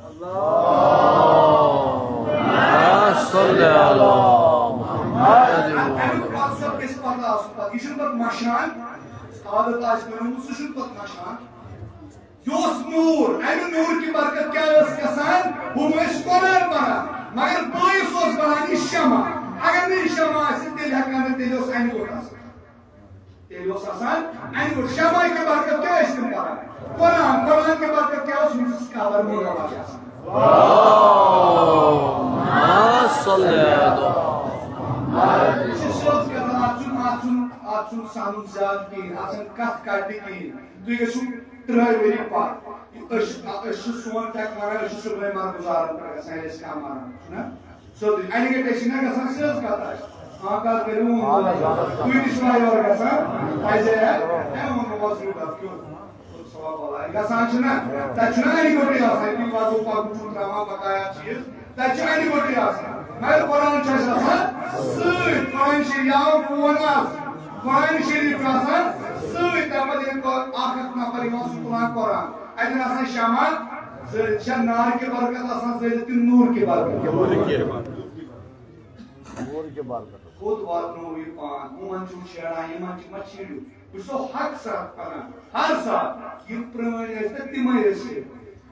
اللهم صل علی محمد۔ امیُک مقصد گژھِ پتہ آسُن، پتہٕ یہِ چھُنہٕ پتہٕ مشان، عادت آسہِ بنیومُت، سُہ چھُنہٕ پتہٕ مشان۔ یہِ اوس نوٗر، اَمہِ نوٗر کہِ برکت کیٛاہ ٲس گژھان؟ ہُم ٲسۍ قرآن پران، مگر بٲیِس اوس بنان یہِ شمع۔ اگر نہٕ یہِ شمع آسہِ، تیٚلہِ ہٮ۪کان نہٕ، تیٚلہِ اوس اَنہِ گوٚٹ آسان۔ تیٚلہِ اوس آسان اَنہِ گوٚٹ۔ شمع کہِ برکت کیٛاہ ٲسۍ تِم پران؟ قرآن۔ قرآن کہِ برکت کیٛاہ اوس؟ یِم ٲسۍ قبر منور آسان۔ اللهم صل علی محمد۔ یہِ چھِ سیوٚد کتھ، اتھ چھُنہٕ، اتھ چھُنہٕ، اتھ چھُنہٕ سنُن زیادٕ کِہیٖنۍ، اتھ چھَنہٕ کتھ کڑنہِ کِہیٖنۍ۔ تُہۍ گٔژھِو ترٛہَے ؤری پتھ۔ أسۍ چھِ، أسۍ چھِ سون fact ونان، أسۍ چھِ صُبحٲے مَرگُزارَن پٮ۪ٹھ گژھان، ییٚلہِ أسۍ کانٛہہ مَران چھُ نا۔ سیوٚدُے۔ اَنہِ گٔٹۍ أسۍ چھِنہ گژھان، سیوٚد کَتھ آسہِ۔ آ، کَتھ کٔرِو وۄنۍ؟ تُہۍ تہِ چھِوا یورٕ گژھان؟ پَزِ ہے۔ ہے، وۄنۍ وۄنۍ وَسو تَتھ کیُتھ؟ ثواب والا۔ گژھان چھِنہ؟ تَتہِ چھُنہ اَنہِ گٔٹٕے آسان، ییٚتہِ وَتو پَکُن چھُ ترٛاوان بَقایا چیٖز۔ تَتہِ چھُ اَنہِ گٔٹٕے آسان۔ مگر قرآن چھُ اَسہِ آسان سۭتۍ۔ قرآن شریف، یا فون آز۔ قرآن شریف چھُ آسان سۭتۍ۔ تَمہِ پَتہٕ ییٚلہِ اَکھ اَکھ نفر یِوان، سُہ تُلان قرآن۔ اَتٮ۪ن آسان شمع زٲلِتھ، چھےٚ نار کہِ برکت آسان زٲلِتھ کِنہٕ نوٗر کہِ برکت؟ نوٗر کہِ برکت۔ خود واتنوو یہِ پان، یِمن چھُو شیران، یِمن چھِ مہ شیرِو۔ بہٕ چھُسو حق ساتھ پَران، ہر ساتھ۔ یِم پرٛٲنۍ ٲسۍ تہٕ تِمے ٲسۍ یہِ۔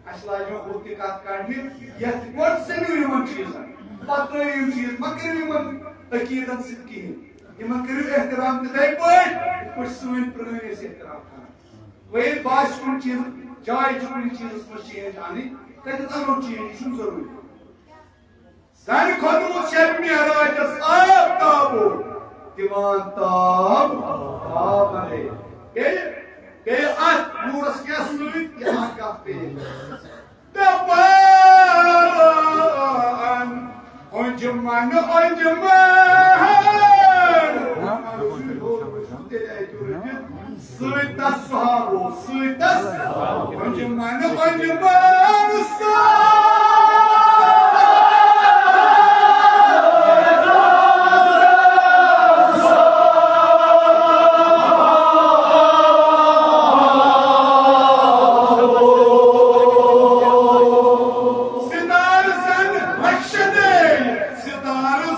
اَسہِ لاجہِ وۄنۍ ہُتھ تہِ کَتھ کَڑنہِ، یَتھ گۄڈٕ ژٔلِو یِمن چیٖزن، پَتہٕ ترٛٲیِو یِم چیٖز، مہ کٔرِو یِمن عقیٖدن سۭتۍ کِہیٖنۍ۔ یِمن کٔرِو احترام تِتھَے پٲٹھۍ، یِتھ پٲٹھۍ سٲنۍ پرٛٲنۍ ٲسۍ احترام کران۔ وۄنۍ ییٚلہِ باسہِ کُنہِ چیٖزٕ، جایہِ چھِ کُنہِ چیٖزَس منٛز change اَنٕنۍ، تَتٮ۪تھ اَنو change، یہِ چھُنہٕ ضروٗری۔ زَنہِ کھوٚتمُت شبِ معراجَس آفتابو، دِوان تاب، تاب اَندے۔ بیٚیہِ، بیٚیہِ اَتھ نوٗرَس کیٛاہ سۭتۍ، یہِ اَکھ کَتھ بیٚیہِ۔ دپان، انجمن، انجمن۔ سۭتۍ تس صحابو، سۭتۍ تس۔ انجمن، انجمن۔ ستارٕ زن رخشدے، ستارٕ زن۔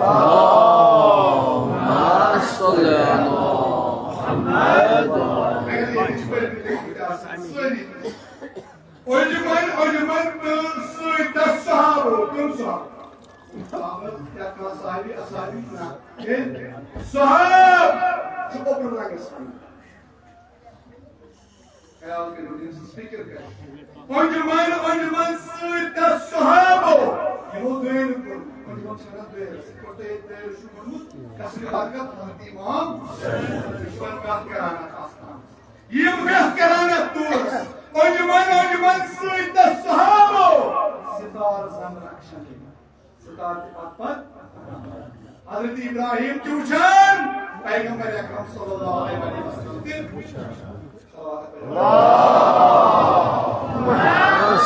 اللهم صل على محمد۔ علمن، علمن تہٕ سۭتۍ تس صحابو، کٕم صحابہٕ؟ صحابہٕ، یتھ منٛز صحابی، اصحابی، نہ۔ ہے، صحاب چھُ اوٚبرٕ رنٛگس منٛز۔ خیال کٔرِو، تٔمۍ سٕنٛز فِکر کٔرِو۔ انجمن، انجمن سۭتۍ تس صحابو۔ یِمو دٲیرٕ کوٚر۔ انجمن چھِ ونان دٲیرٕ۔ یِتھ پٲٹھۍ تۄہہِ ییٚتہِ دٲیرٕ چھُو کوٚرمُت، قصرِ برکت حضرت امام حسین۔ یہِ چھُ وۄنۍ کتھ کران اتھ آستانس۔ یِم کتھ کران اتھ دورس۔ انجمن، انجمن سۭتۍ تس صحابو۔ ستار تہِ پتہٕ پتہٕ۔ حضرت ابراہیم تہِ وٕچھان پیغمبر اکرم صلی اللہ علیہ وسلم تہِ۔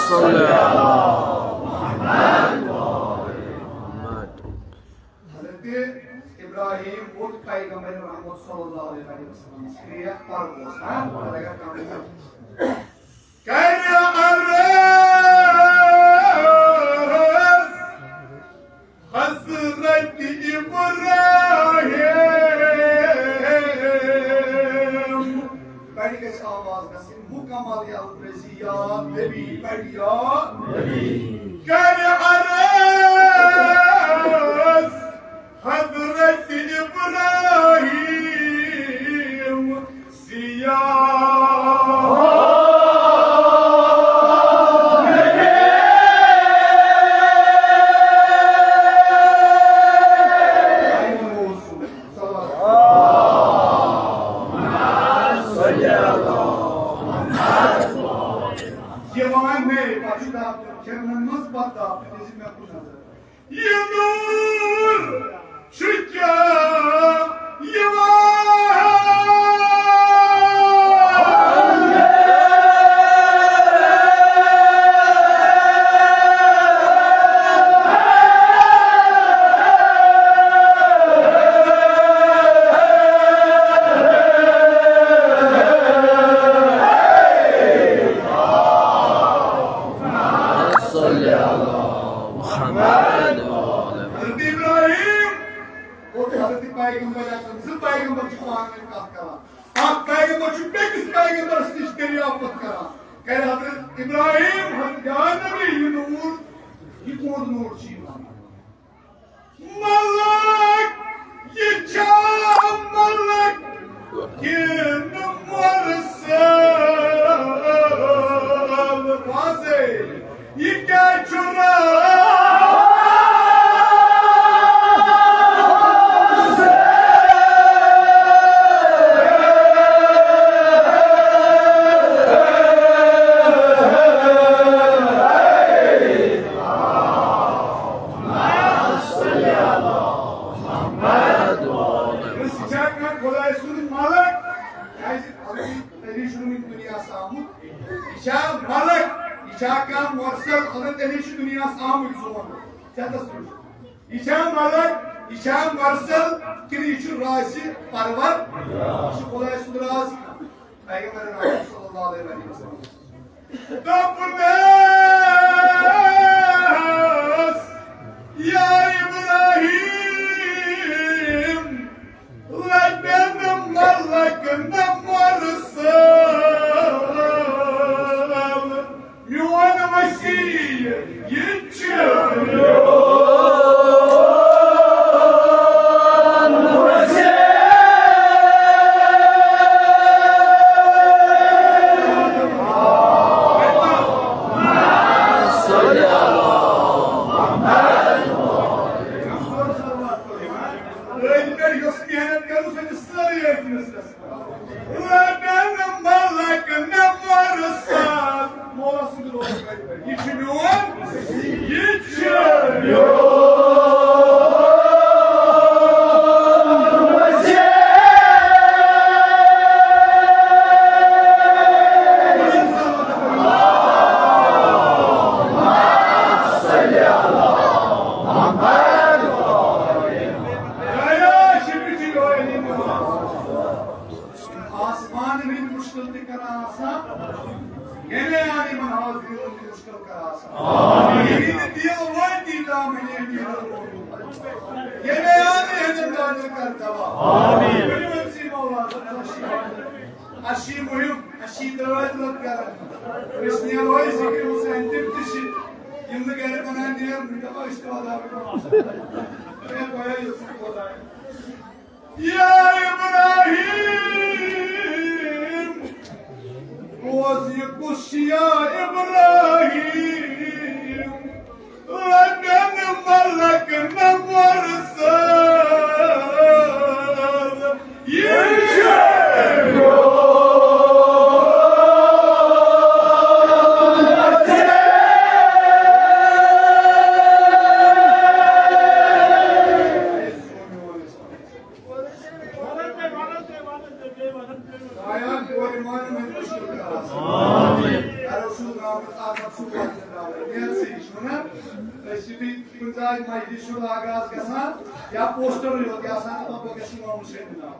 صلی اللہ علیہ وسلم۔ حضرت ابراہیم ووت پیغمبر رحمت صلی اللہ علیہ وسلم کرے عرض، ہاں، اگر کانٛہہ کرِ عرض حضرت ابراہیم۔ بڑِ گژھِ آواز گژھٕنۍ مکمل، یا ابرزی یا نبی، بڑِ یا نبی۔ کرِ عرض حضرت ابراہیم سیاہ۔ یِوان مےٚ پتہٕ چھُ دَب دیُن، کھِرمن منٛز پتہٕ دَب دیُن، یہِ چھِ مےٚ کُن نظر۔ یہِ نوٗر چھُ کیٛاہ یِوان؟ صلی اللہ محمد۔ حضرت ابراہیم اور حضرت پیغمبر اکرم، زٕ پیغمبر چھِ پانہٕ ؤنۍ کتھ کران۔ اکھ پیغمبر چھُ بیٚکِس پیغمبرس نِش دریافت کران۔ کرِ حضرت ابراہیم، حضرت یا نبی، یہِ نوٗر، یہِ کُہُنٛد نوٗر چھُ یِوان؟ ملک، یہِ چھا ملک کِنہٕ مرسل؟ واضح۔ یہِ کیٛاہ چھُ راز؟ یہِ چھا کانٛہہ خۄداے سُنٛد ملک؟ کیٛازِ تیٚلی چھُنہٕ وُنہِ دُنیاہَس آمُت۔ یہِ چھا ملک؟ یہِ چھا کانٛہہ مرسل؟ اگر تیٚلی چھُ دُنیاہَس آمُت سون۔ ژےٚ کَس منٛز چھُ؟ یہِ چھا ملک؟ یہِ چھا مرسل؟ کِنہٕ یہِ چھُ رازِ پرور؟ یہِ چھُ خۄداے سُنٛد راز۔ پیغمبر رحمت صلی اللہ علیہ وسلم۔ دوٚپنَس، یا ابراہیم، لَبہِ نہٕ ملک نہٕ مرسل، میون وسیع یہِ چھُ میون وسیع۔ أتھۍ پٮ۪ٹھ یۄس محنت کٔرٕو، سۄ چھِ سٲرٕے أتھۍ مِصرَس منٛز۔ لَبہِ نہٕ ملک نہٕ مرسل۔ مولا سُنٛد روزٕ کَتہِ پٮ۪ٹھ؟ یہِ چھُ میون، یہِ چھُ میون۔ آسمان ہٕنٛدۍ مُشکِل تہِ کران آسان، ییٚمے آیہِ یِمن حاضریٖنن تہِ مُشکِل کران آسان۔ ییٚمہِ دِل وٲتی تام ییٚمہِ ییٚمے آیہِ ہیٚژٕن دادِ کر دوا۔ ؤنِو أمۍ سٕے مولا صٲبَس شفا۔ اَسہِ چھِ یہِ مُہِم، اَسہِ چھِ یہِ دٲدۍ لَد کران۔ أسۍ نیرو أسۍ ذِکرِ حُسین، تِم تہِ چھِ، یِم نہٕ گرِ بَنان نیرن، بہٕ دَپہٕ أسۍ تہِ واتناوو۔ اے بھیا، یہِ چھُ خۄداے۔ یا ابراہیم، بوز یہِ کُس چھُ یا ابراہیم؟ لَبہِ نہٕ ملک نہٕ مرسل، یہِ چھُ میون۔ ایمان ہٕنٛدۍ مُشکِل کَران۔ آمین۔ اے رسول رحمت، آ، رسول رحمت، نیت صحیح چھُ نا؟ أسۍ چھِ بیٚیہِ کُنہِ جایہِ مجلس چھُ آغاز گژھان یا پوسٹرٕے یوت آسان، دَپان بہٕ گژھٕ امام حسین ناو۔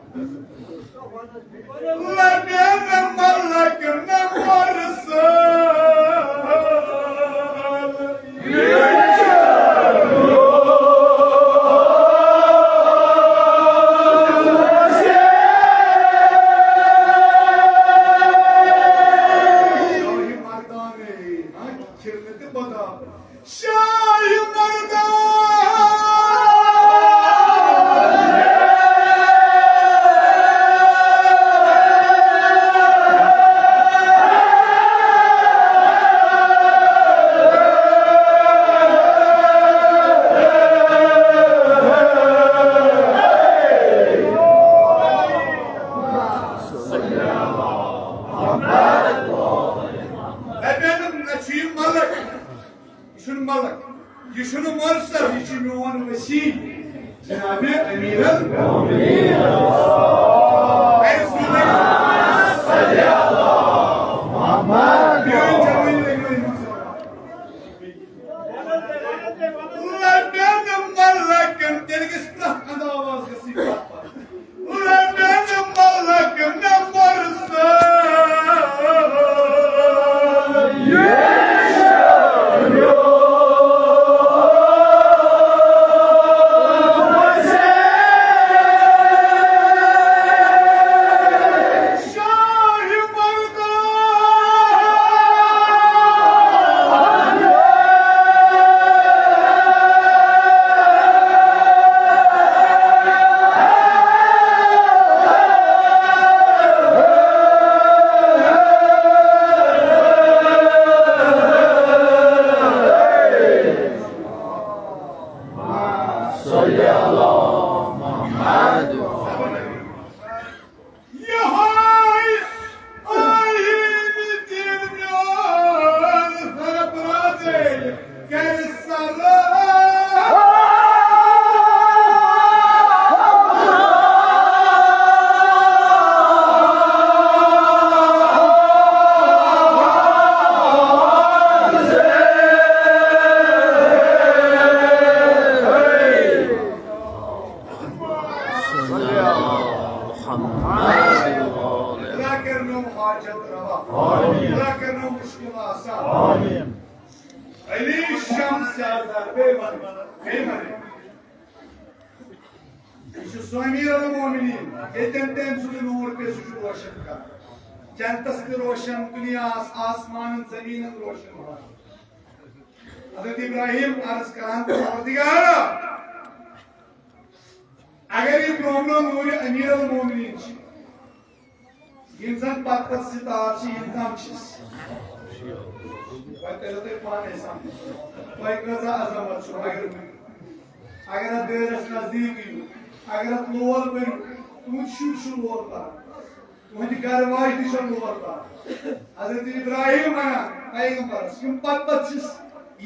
لبین ملک نمبر سال۔ شاہی مردان، ہاں، کھرمت بدام۔ شاہی مردان۔ دپان، مےٚ چھُ یہِ ملک، یہِ چھُنہٕ ملک، یہِ چھُنہٕ مرسل، یہِ چھُ میون وسیع، جناب امیر المومنین۔ اے رسول اللہ۔ میٲنۍ جوٲنی لگٲیِو۔ لبین ملکن، تیٚلہِ گژھِ پرٛٮ۪تھ انداز گژھِ یہِ کتھ پتھ۔ لبین ملکن مرسل۔ شاہ مردان۔ یہوے آیین دین میون سرفراز کرِ سلام۔ خدا کٔرِنو حاجت روا۔ خدا کٔرِنو مشکل آسان۔ علی شمس سردار، بیٚیہِ وَنہٕ، بیٚیہِ وَنہٕ۔ یہِ چھُ سُہ امیر المومنین، ییٚتٮ۪ن تٔمۍ سُنٛد نوٗر پیٚیہِ، سُہ چھُ روشن کران۔ جنتس تہِ روشن، دُنیاہس، آسمانن، زمیٖنن روشن بناوان۔ حضرت ابراہیم عرض کران، پروردگارا، اگر یہِ برونٛہہ برونٛہہ نوٗرِ امیر المومنین چھِ، یِم زن پتہٕ پتہٕ ستار چھِ، یِم کم چھِس؟ وۄنۍ کٔرِو تُہۍ پانے سمجھ۔ تۄہہِ کۭژاہ عظمت چھُو، اگر، اگر اتھ دٲیرس نزدیٖک یِیِو، اگر اتھ لول بٔرِو، تُہُنٛد شُر چھُ لول پران۔ تُہٕنٛدِ گرٕ واجہِ تہِ چھےٚ لول پران۔ حضرت ابراہیم ونان پیغمبرس، یِم پتہٕ پتہٕ چھِس،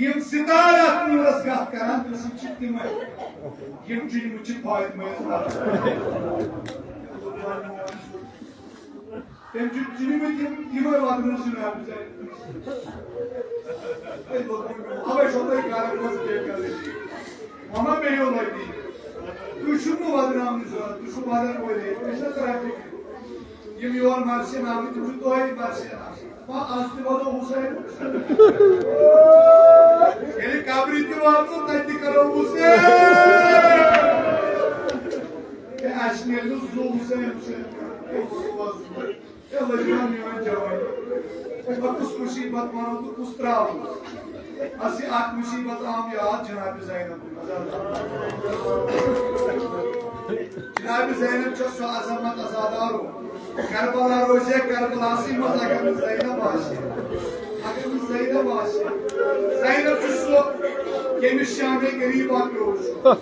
یِم ستارٕ اتھ نوٗرس گتھ کران، تِم چھِ تِمے۔ یِم چُنمٕتۍ چھِ فاطمہ زہرا۔ تٔمۍ چھِ چُنمٕتۍ یِم، یِمے وۄتھنَس جناب زینب۔ ہے، لوٚگُن مےٚ۔ اوے چھو تۄہہِ گرن منٛز بے عزتی۔ مما بیٚیہِ یو لگی۔ تُہۍ چھِو نہٕ وۄدناونٕچ ضروٗرت، تُہۍ چھِو وۄدن وٲلۍ۔ أسۍ چھِنہ تران فِکرِ۔ یِم یور مرشن آمٕتۍ، تِم چھِ تۄہے مرشن آسان۔ دَپان، از تہِ واتو حسین۔ ییٚلہِ قبرِ تہِ واتو، تَتہِ تہِ کرو حسین۔ ہے، اَسہِ میلہِ نہٕ زُو حسین، حسین۔ ہے، لٔجہِ وۄنۍ میٲنۍ جوٲنی۔ وۄنۍ کُس مُصیٖبت وَنو تہٕ کُس ترٛاوو؟ اَسہِ چھِ اَکھ مُصیٖبت آمٕژ یاد، جناب زینب۔ جناب زینب چھےٚ سۄ عظمت عزادارو۔ کربلا روزے کربلاسٕے منٛز اگر نہٕ زینب آسہِ۔ اگر نہٕ زینب آسہِ۔ زینب چھُ سُہ، ییٚمِس شامے غریٖبا پیوٚو چھُ۔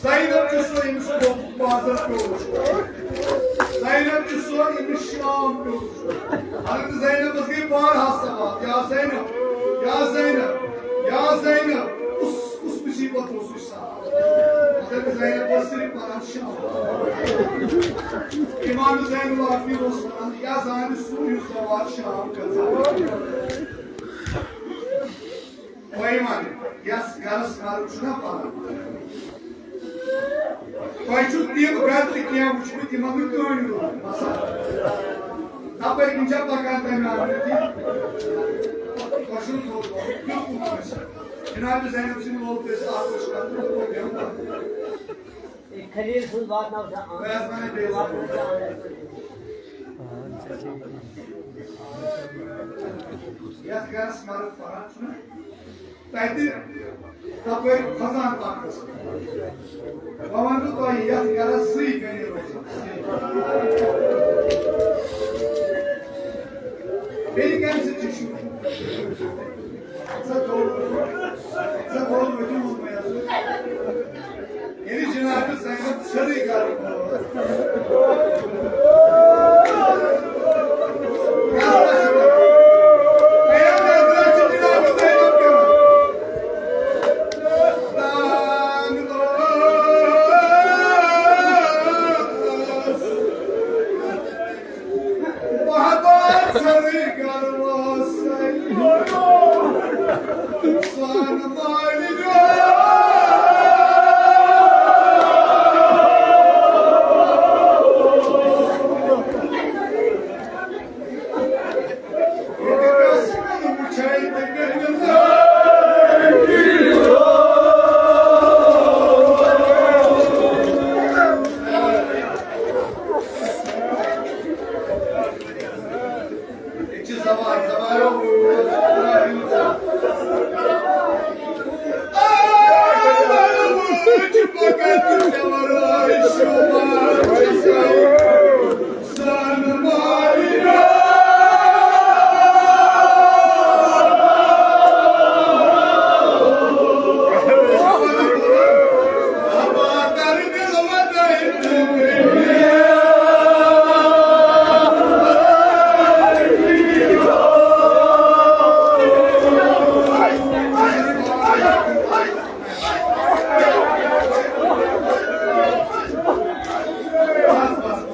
زینب چھُ سُہ، ییٚمِس گوٚبُک بازر پیوٚو چھُ۔ زینب چھُ سُہ، ییٚمِس شام پیوٚو چھُ۔ حضرت زینبس گٔے بارہا سوال، یا زینب، یا زینب، یا زینب، کُس، کُس مُصیٖبت اوسُے سوال؟ حضرت زینب ٲس صرف پران شام۔ امام زین العابدین اوس ونان، یا زانہِ سُہ یُس نماز شام گژھان۔ تۄہہِ ونہٕ، یس گرس مرد چھُنہ پران، تۄہہِ چھُ تِم گرٕ تہِ کینٛہہ وٕچھمٕتۍ، تِمن نہٕ کٕہٕنۍ روٗد۔ مثلاً، تپٲرۍ کِنۍ چھا پکان تمہِ آمٕتۍ تہِ؟ تۄہہِ چھُنہٕ تھوٚد ووٚنمُت، بِلکُل کٲنٛسہِ۔ جناب زینب سٕنٛدِ لوٚگ تٔمِس اکھ لَچھ کرُن تہٕ پوٚک بیٚہُن پتہٕ۔ خلیل سٕنٛز واتناو چھا آمٕژ؟ بہٕ حظ وَنہٕ بیٚیہِ واتناو چھا آمٕژ؟ یَتھ گَرَس مرد پَران چھُنہ، تَتہِ تَپٲرۍ کھۄژان پَکنَس۔ بہٕ وَنہٕ تۄہہِ، یَتھ گَرَس زٕے کَنہِ روزان۔ بیٚیہِ کَمہِ سۭتۍ چھُ شُر؟ ژٕ گوٚو، ژٕ گوٚو، ؤتھِو ووٚنمَے حظ۔ ییٚلہِ جناب زینب ژھیٚرٕے گرٕ وٲژ۔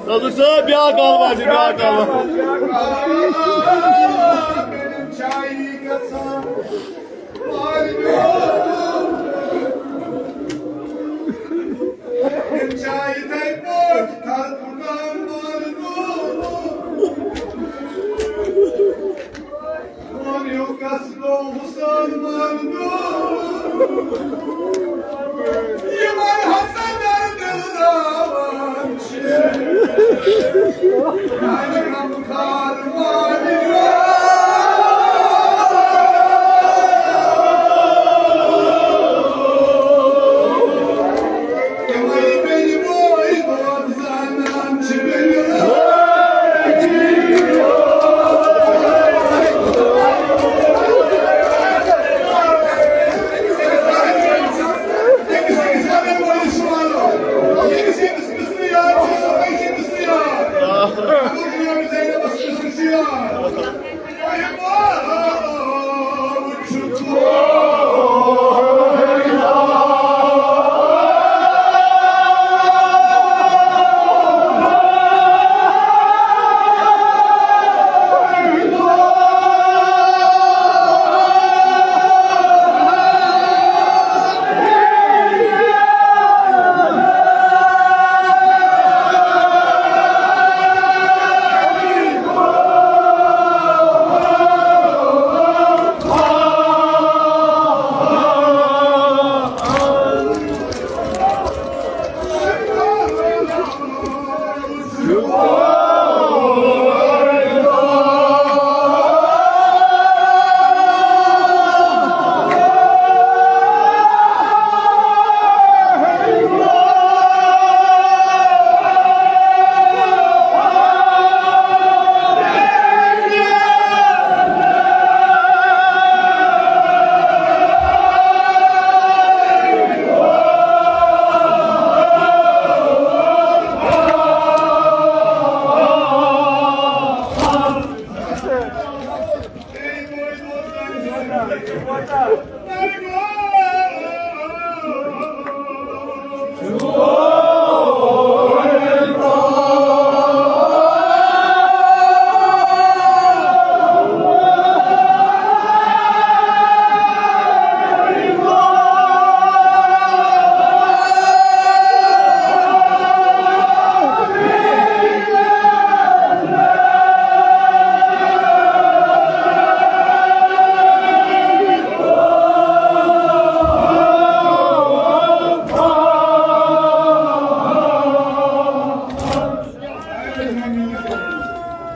ناظر صٲب، بیٛاکھ اَلوا چھِ، بیٛاکھ اَلوا۔ یِمن ہسا دردراوان چھِ میانہِ غمخار مالہِ۔ تِمے بیٚنہِ بٲے دود زانان چھِ بیٚنہِ۔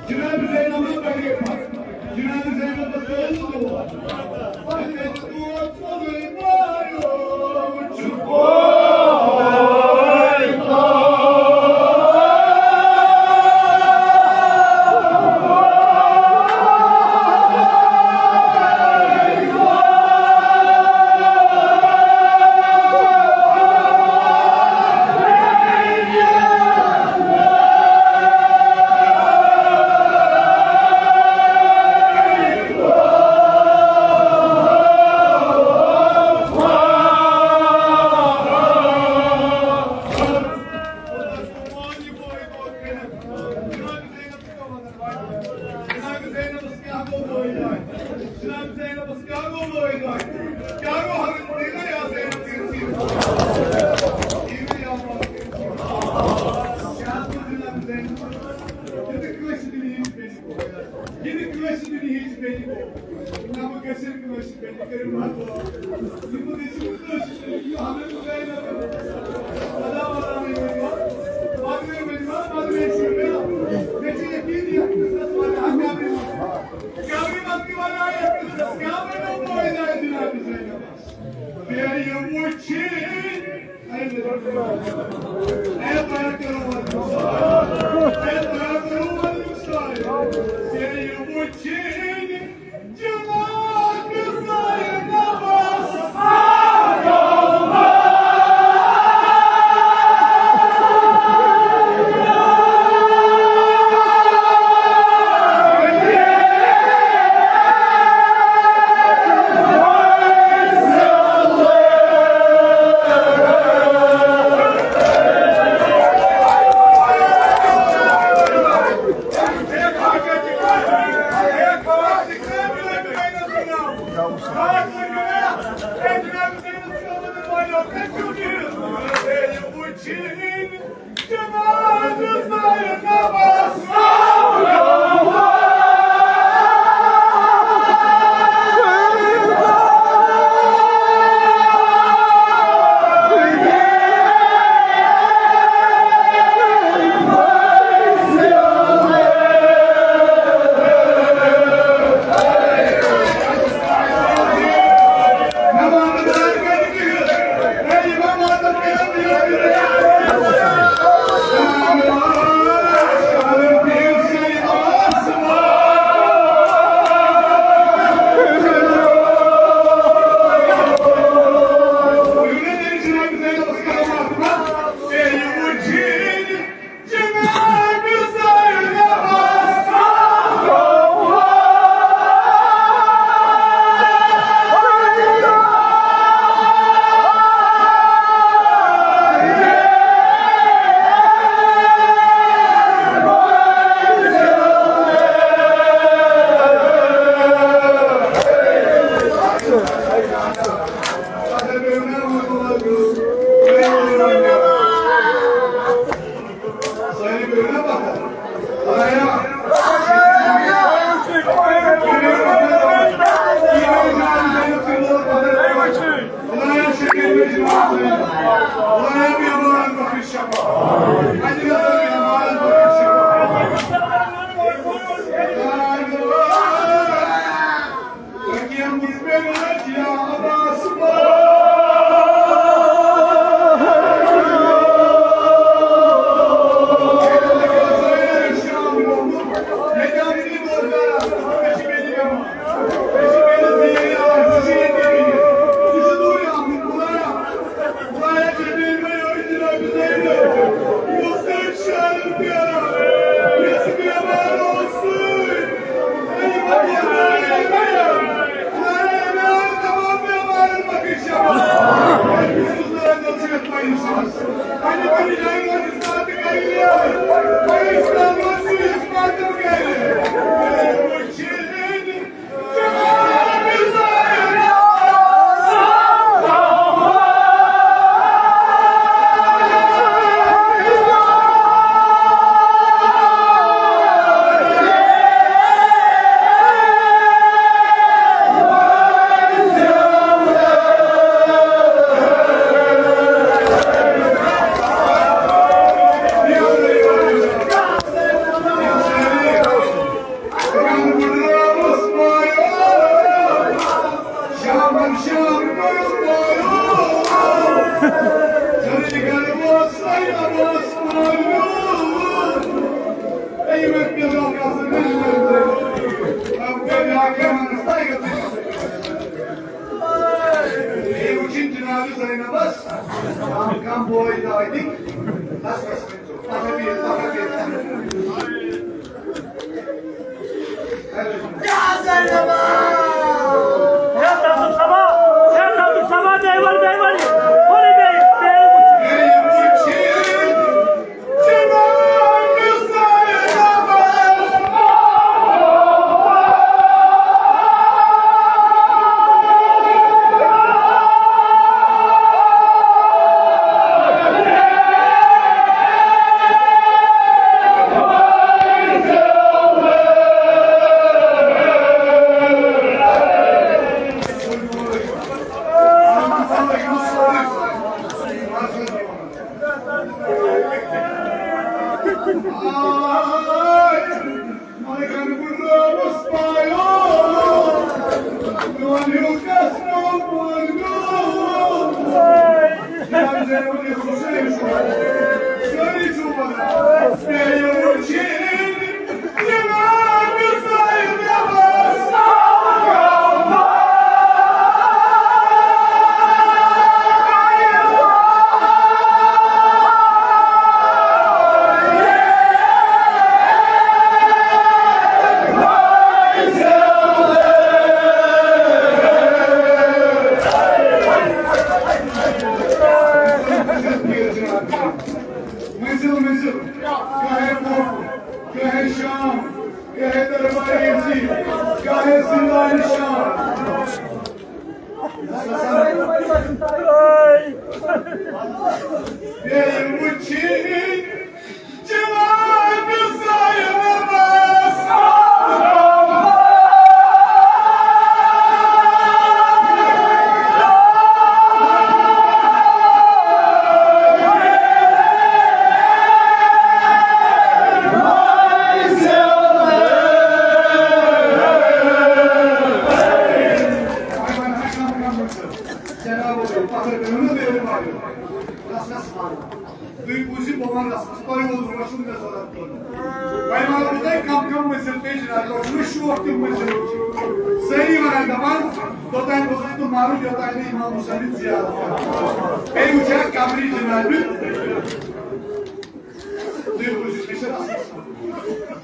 جناب زینبس پٮ۪ٹھ گٔے فرق۔ جناب زینبس اوس دور۔ پتہٕ گژھِ دود ژۄلُے مایوس چھُ۔ یہِ نہٕ کٲنٛسہِ دُنیہٕچ بیٚنہِ گوٚو۔ یہِ نہٕ کٲنٛسہِ دُنیہٕچ بیٚنہِ گوٚو۔ نہ بہٕ گٔژھِن کٲنٛسہِ بیٚنہِ کٔرِو مدد۔ یہِ نہٕ چھُ کٲنٛسہِ دُنیہٕچ۔ یہِ ہمیں خداے نہ کٔرِو۔ خدا بناوٕنۍ ؤنۍ ما، پَکنٕے ؤنۍ ما، پَکنٕے چھُ مےٚ۔ مےٚ چھُ یقیٖن یَتھ قٕصَس وَنہِ ہا قبرِ منٛز۔ قبرِ منٛز تہِ وَنہِ ہا یَتھ قٕصَس، کیٛاہ وَنو بہٕ وۄنۍ جناب زینبَس؟ بیٚیہِ وٕچھِنۍ۔ گاہے زندہ نشان۔ بیٚیہِ وٕچھِنۍ جواب زینبس۔ تُہۍ بوٗزِو، بہٕ وَنہٕ رَسمَس، تۄہہِ اوس برونٛٹھ چھُنہٕ مےٚ ضوٚرَتھ کینٛہہ۔ وۄنۍ وَنہٕ بہٕ تۄہہِ کَم کَم مٔنزِل پیٚیہِ جِناب، تۄہہِ چھُو مےٚ شوق تِم مٔنزِل وٕچھِنۍ۔ سٲری وَنان دَپان، توٚتام گوٚژھُس نہٕ مَرُن، یوٚتام نہٕ اِمام حُسینٕچ زیارت کَرٕ۔ بیٚیہِ وٕچھِ ہا قبرِ جِنابہِ۔ تُہۍ بوٗزِو، مےٚ چھِ رَسمَس۔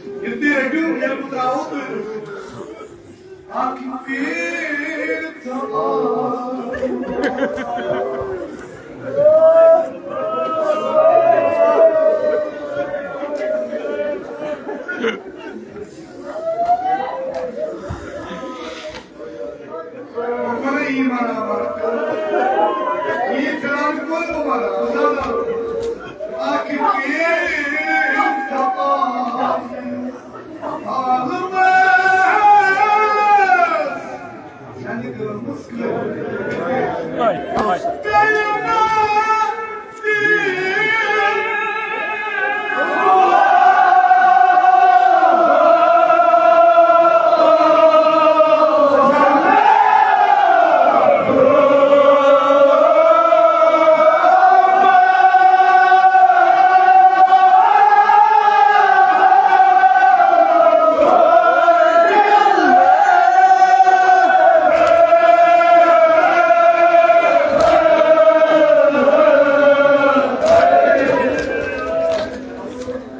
ییٚلہِ تُہۍ رٔٹِو، ییٚلہِ بہٕ ترٛاوو، تُہۍ رٔٹِو۔ اکھ پیر تہٕ اکھ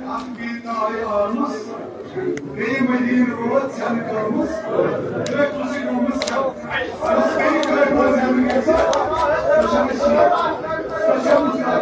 اکھ پیر تہٕ اکھ بیٚیہِ مدیٖنہٕ ووت، ژھٮ۪نہٕ کٔرمٕژ، ترٛےٚ کُلچہِ گٔمٕژ، یۄس بیٚیہِ کٔرۍ وٲلۍ زٮ۪نہٕ گژھِ، سۄ چھےٚ نہٕ شیٖعہ، سۄ چھےٚ مُسلمان۔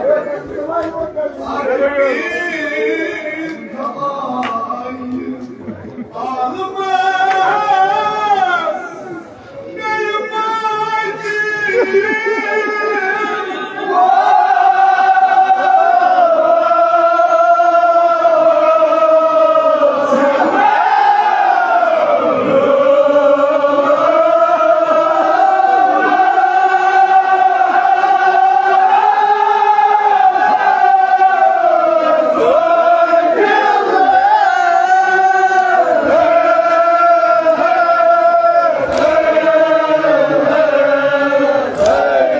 اَکھ پیر خدایہِ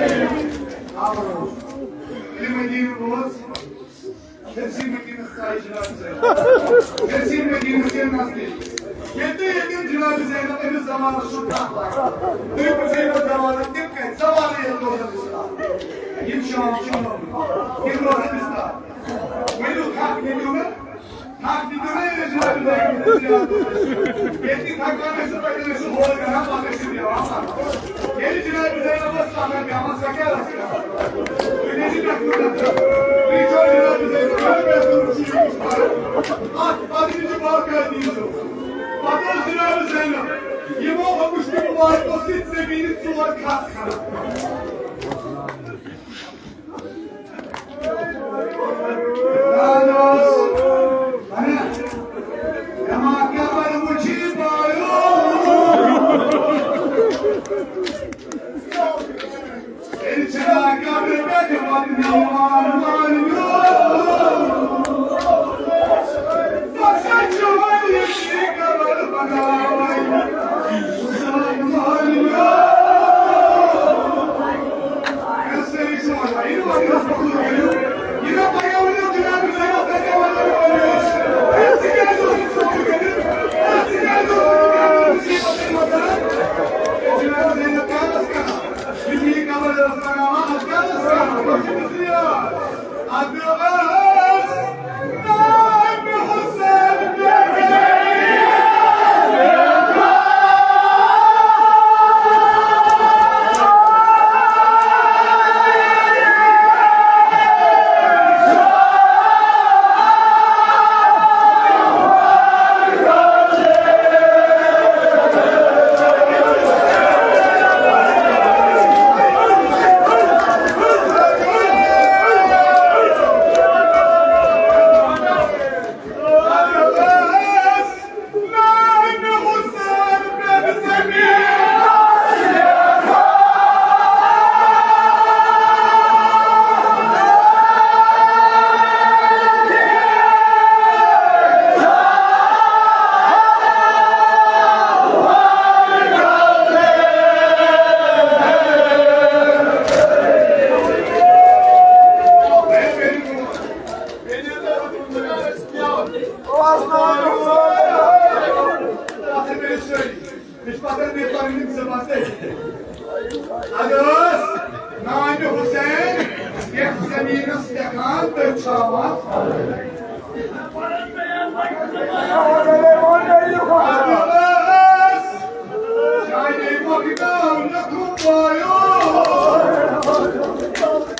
عالمس۔ ییٚلہِ مدیٖنہٕ ووت، تٔمۍ سٕے مدیٖنَس ترٛایہِ جناب زینب۔ تٔمۍ سٕے مدیٖنَس ییٚلہِ نزدیٖک۔ ییٚلہِ تُہۍ ییٚتٮ۪ن جناب زینب أمِس زمانَس چھُو کَتھ لاگان، تُہۍ پرٛژھِو أمِس زمانَس تِم کَتہِ زمانہٕ ییٚلہِ روزَن اِسلام۔ یِم شام چھِ یِم روزَن اِسلام۔ ؤلِو کَتھ ؤنِو مےٚ۔ یِمو اوٚبُشتہٕ مُبارکو سۭتۍ زٔمیٖنہِ ژور کھَس کھنان۔ اگر ٲس نانہِ حسین یتھ زمینس لیکھان تہٕ چھاوان۔ اگر ٲس شاعری مۄکلاو نہٕ کھُمبایو۔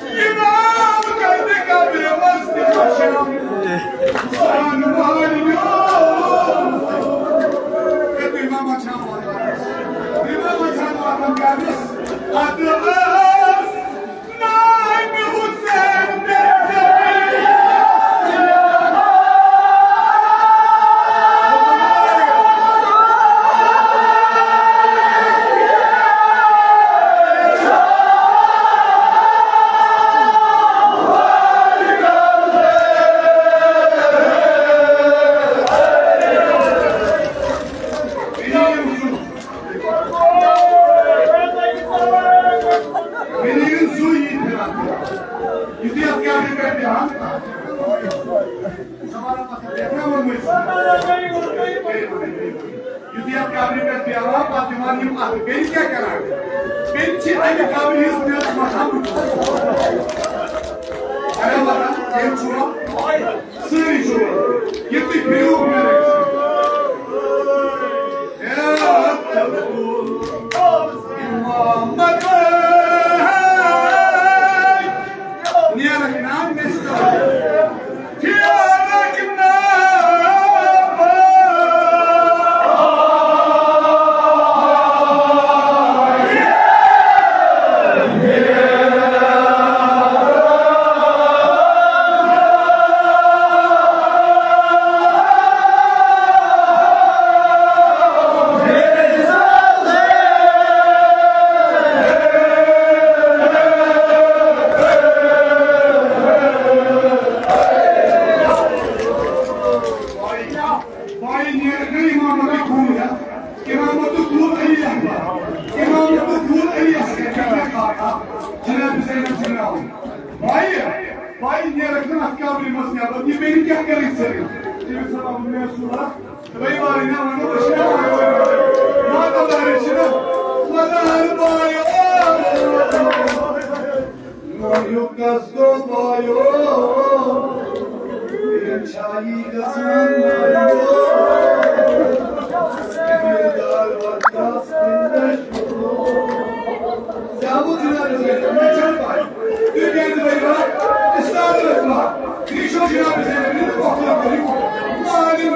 یہ ناو کرنہٕ قبرِ منٛز تہِ وٕچھم۔ سان مہرنیو۔ ہے، تُہۍ ما وٕچھان واتان؟ تُہۍ ما وٕچھان واتان قبرس؟ ادٕ ٲس نانہِ حسین بے عزتی۔ یُتھُے اَتھ قبرِ پٮ۪ٹھ بیٚہوان، یُتھُے اَتھ قبرِ پٮ۪ٹھ بیٚہوان، پَتہٕ دِوان یِم اَتھٕ، بیٚیہِ کیٛاہ کَران؟ بیٚیہِ چھِ اَمہِ قبرِ ہٕنٛز میٚژ مَتھان۔ اَڑے وَتھان، ییٚلہِ چھُ سٲری چھُ یہِ تُہۍ بِہِو مےٚ رٔٹِتھ۔ اے عبدالامت، نیرکھ نا مےٚ سۭتۍ۔ نیرکھ نا۔ بھائی، نیرکھ نا امامت کھوٗل ہا، امامت کھوٗل علی اکبر، امامت کھوٗل علی اصغر، کیٛاہ کیٛاہ کھاکھ ہا، جناب حسین جناب۔ بھائی، بھائی، نیرکھ نا اتھ قبرِ منٛز نٮ۪بر، یہِ بیٚیہِ کیٛاہ کَرٕنۍ ژےٚ؟ تٔمِس وَنان، مےٚ سُہ وَتھ، بھائی، وارٕ نہ وَنو، أسۍ چھِنہ وَنان، ماتا دارِ چھِنہ، مگر بھائی، او۔ نوحیُک قصدو بایو، یہِ چھایی گژھان مایو۔ دِلدار وقتس کُن نشو۔ زیادٕ چھُنہٕ اَتھ گژھان، مےٚ چھَنہٕ پَے۔ تُہۍ کیٛازِ ؤنِو اَتھ؟ اِسلام رَٹوا۔ یہِ چھُ جناب حسین بن مختلف کٔرِو۔ مالِم۔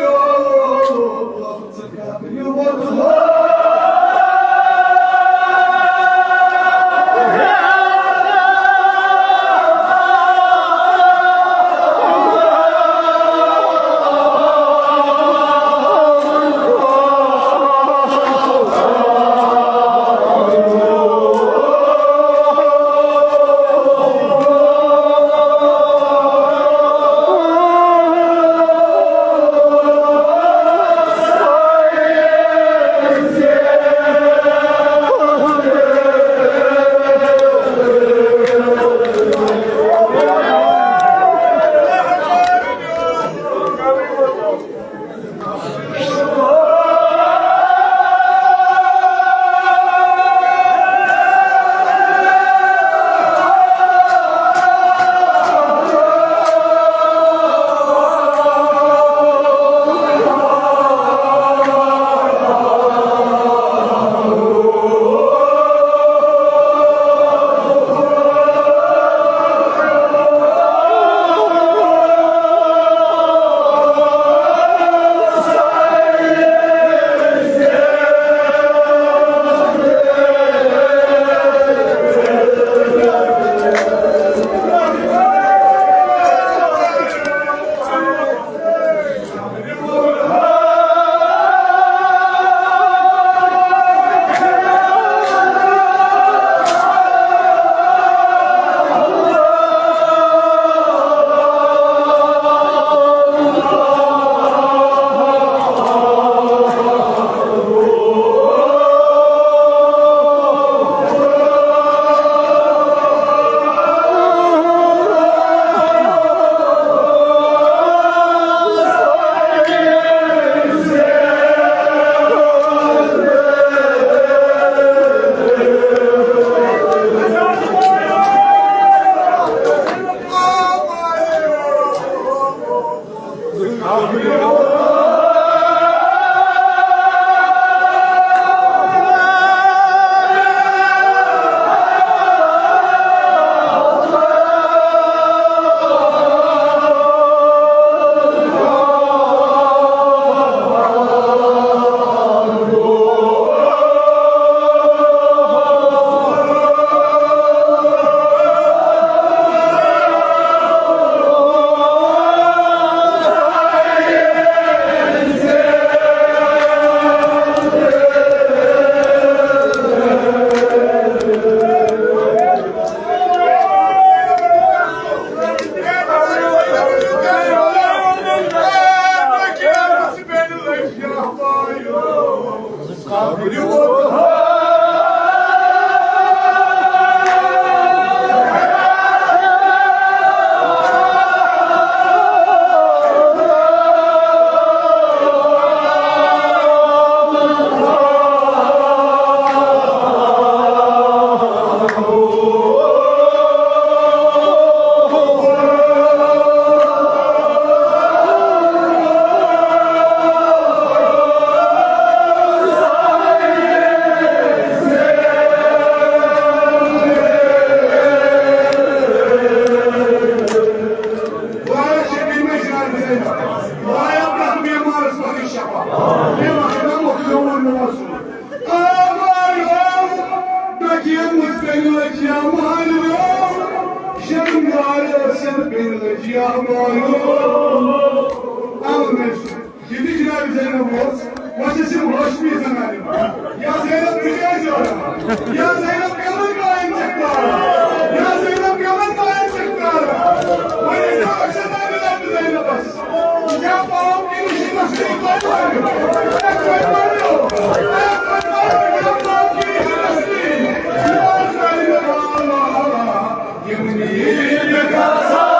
یہِ تہِ جناب زینب اوس، وۄنۍ چھِ یِم ہاشمی زنانہِ۔ یا زینب تہِ کیٛازِ وَنان؟ یا زینب کَمَن ماین چھَکھ تاران؟ یا زینب کَمَن ماین چھَکھ تاران؟ وۄنۍ ییٚلہِ اکثر ناوِ رَبہِ زینبَس، یا پاو کِنہٕ چھِ نسلی پَتہٕ وَنہِ؟ اے کوئی مانیو، اے کوئی مانیو، یا پاو کِنہٕ چھِ نسلی؟ یا زینب، اللہ، یِم نیٖرۍ گژھان۔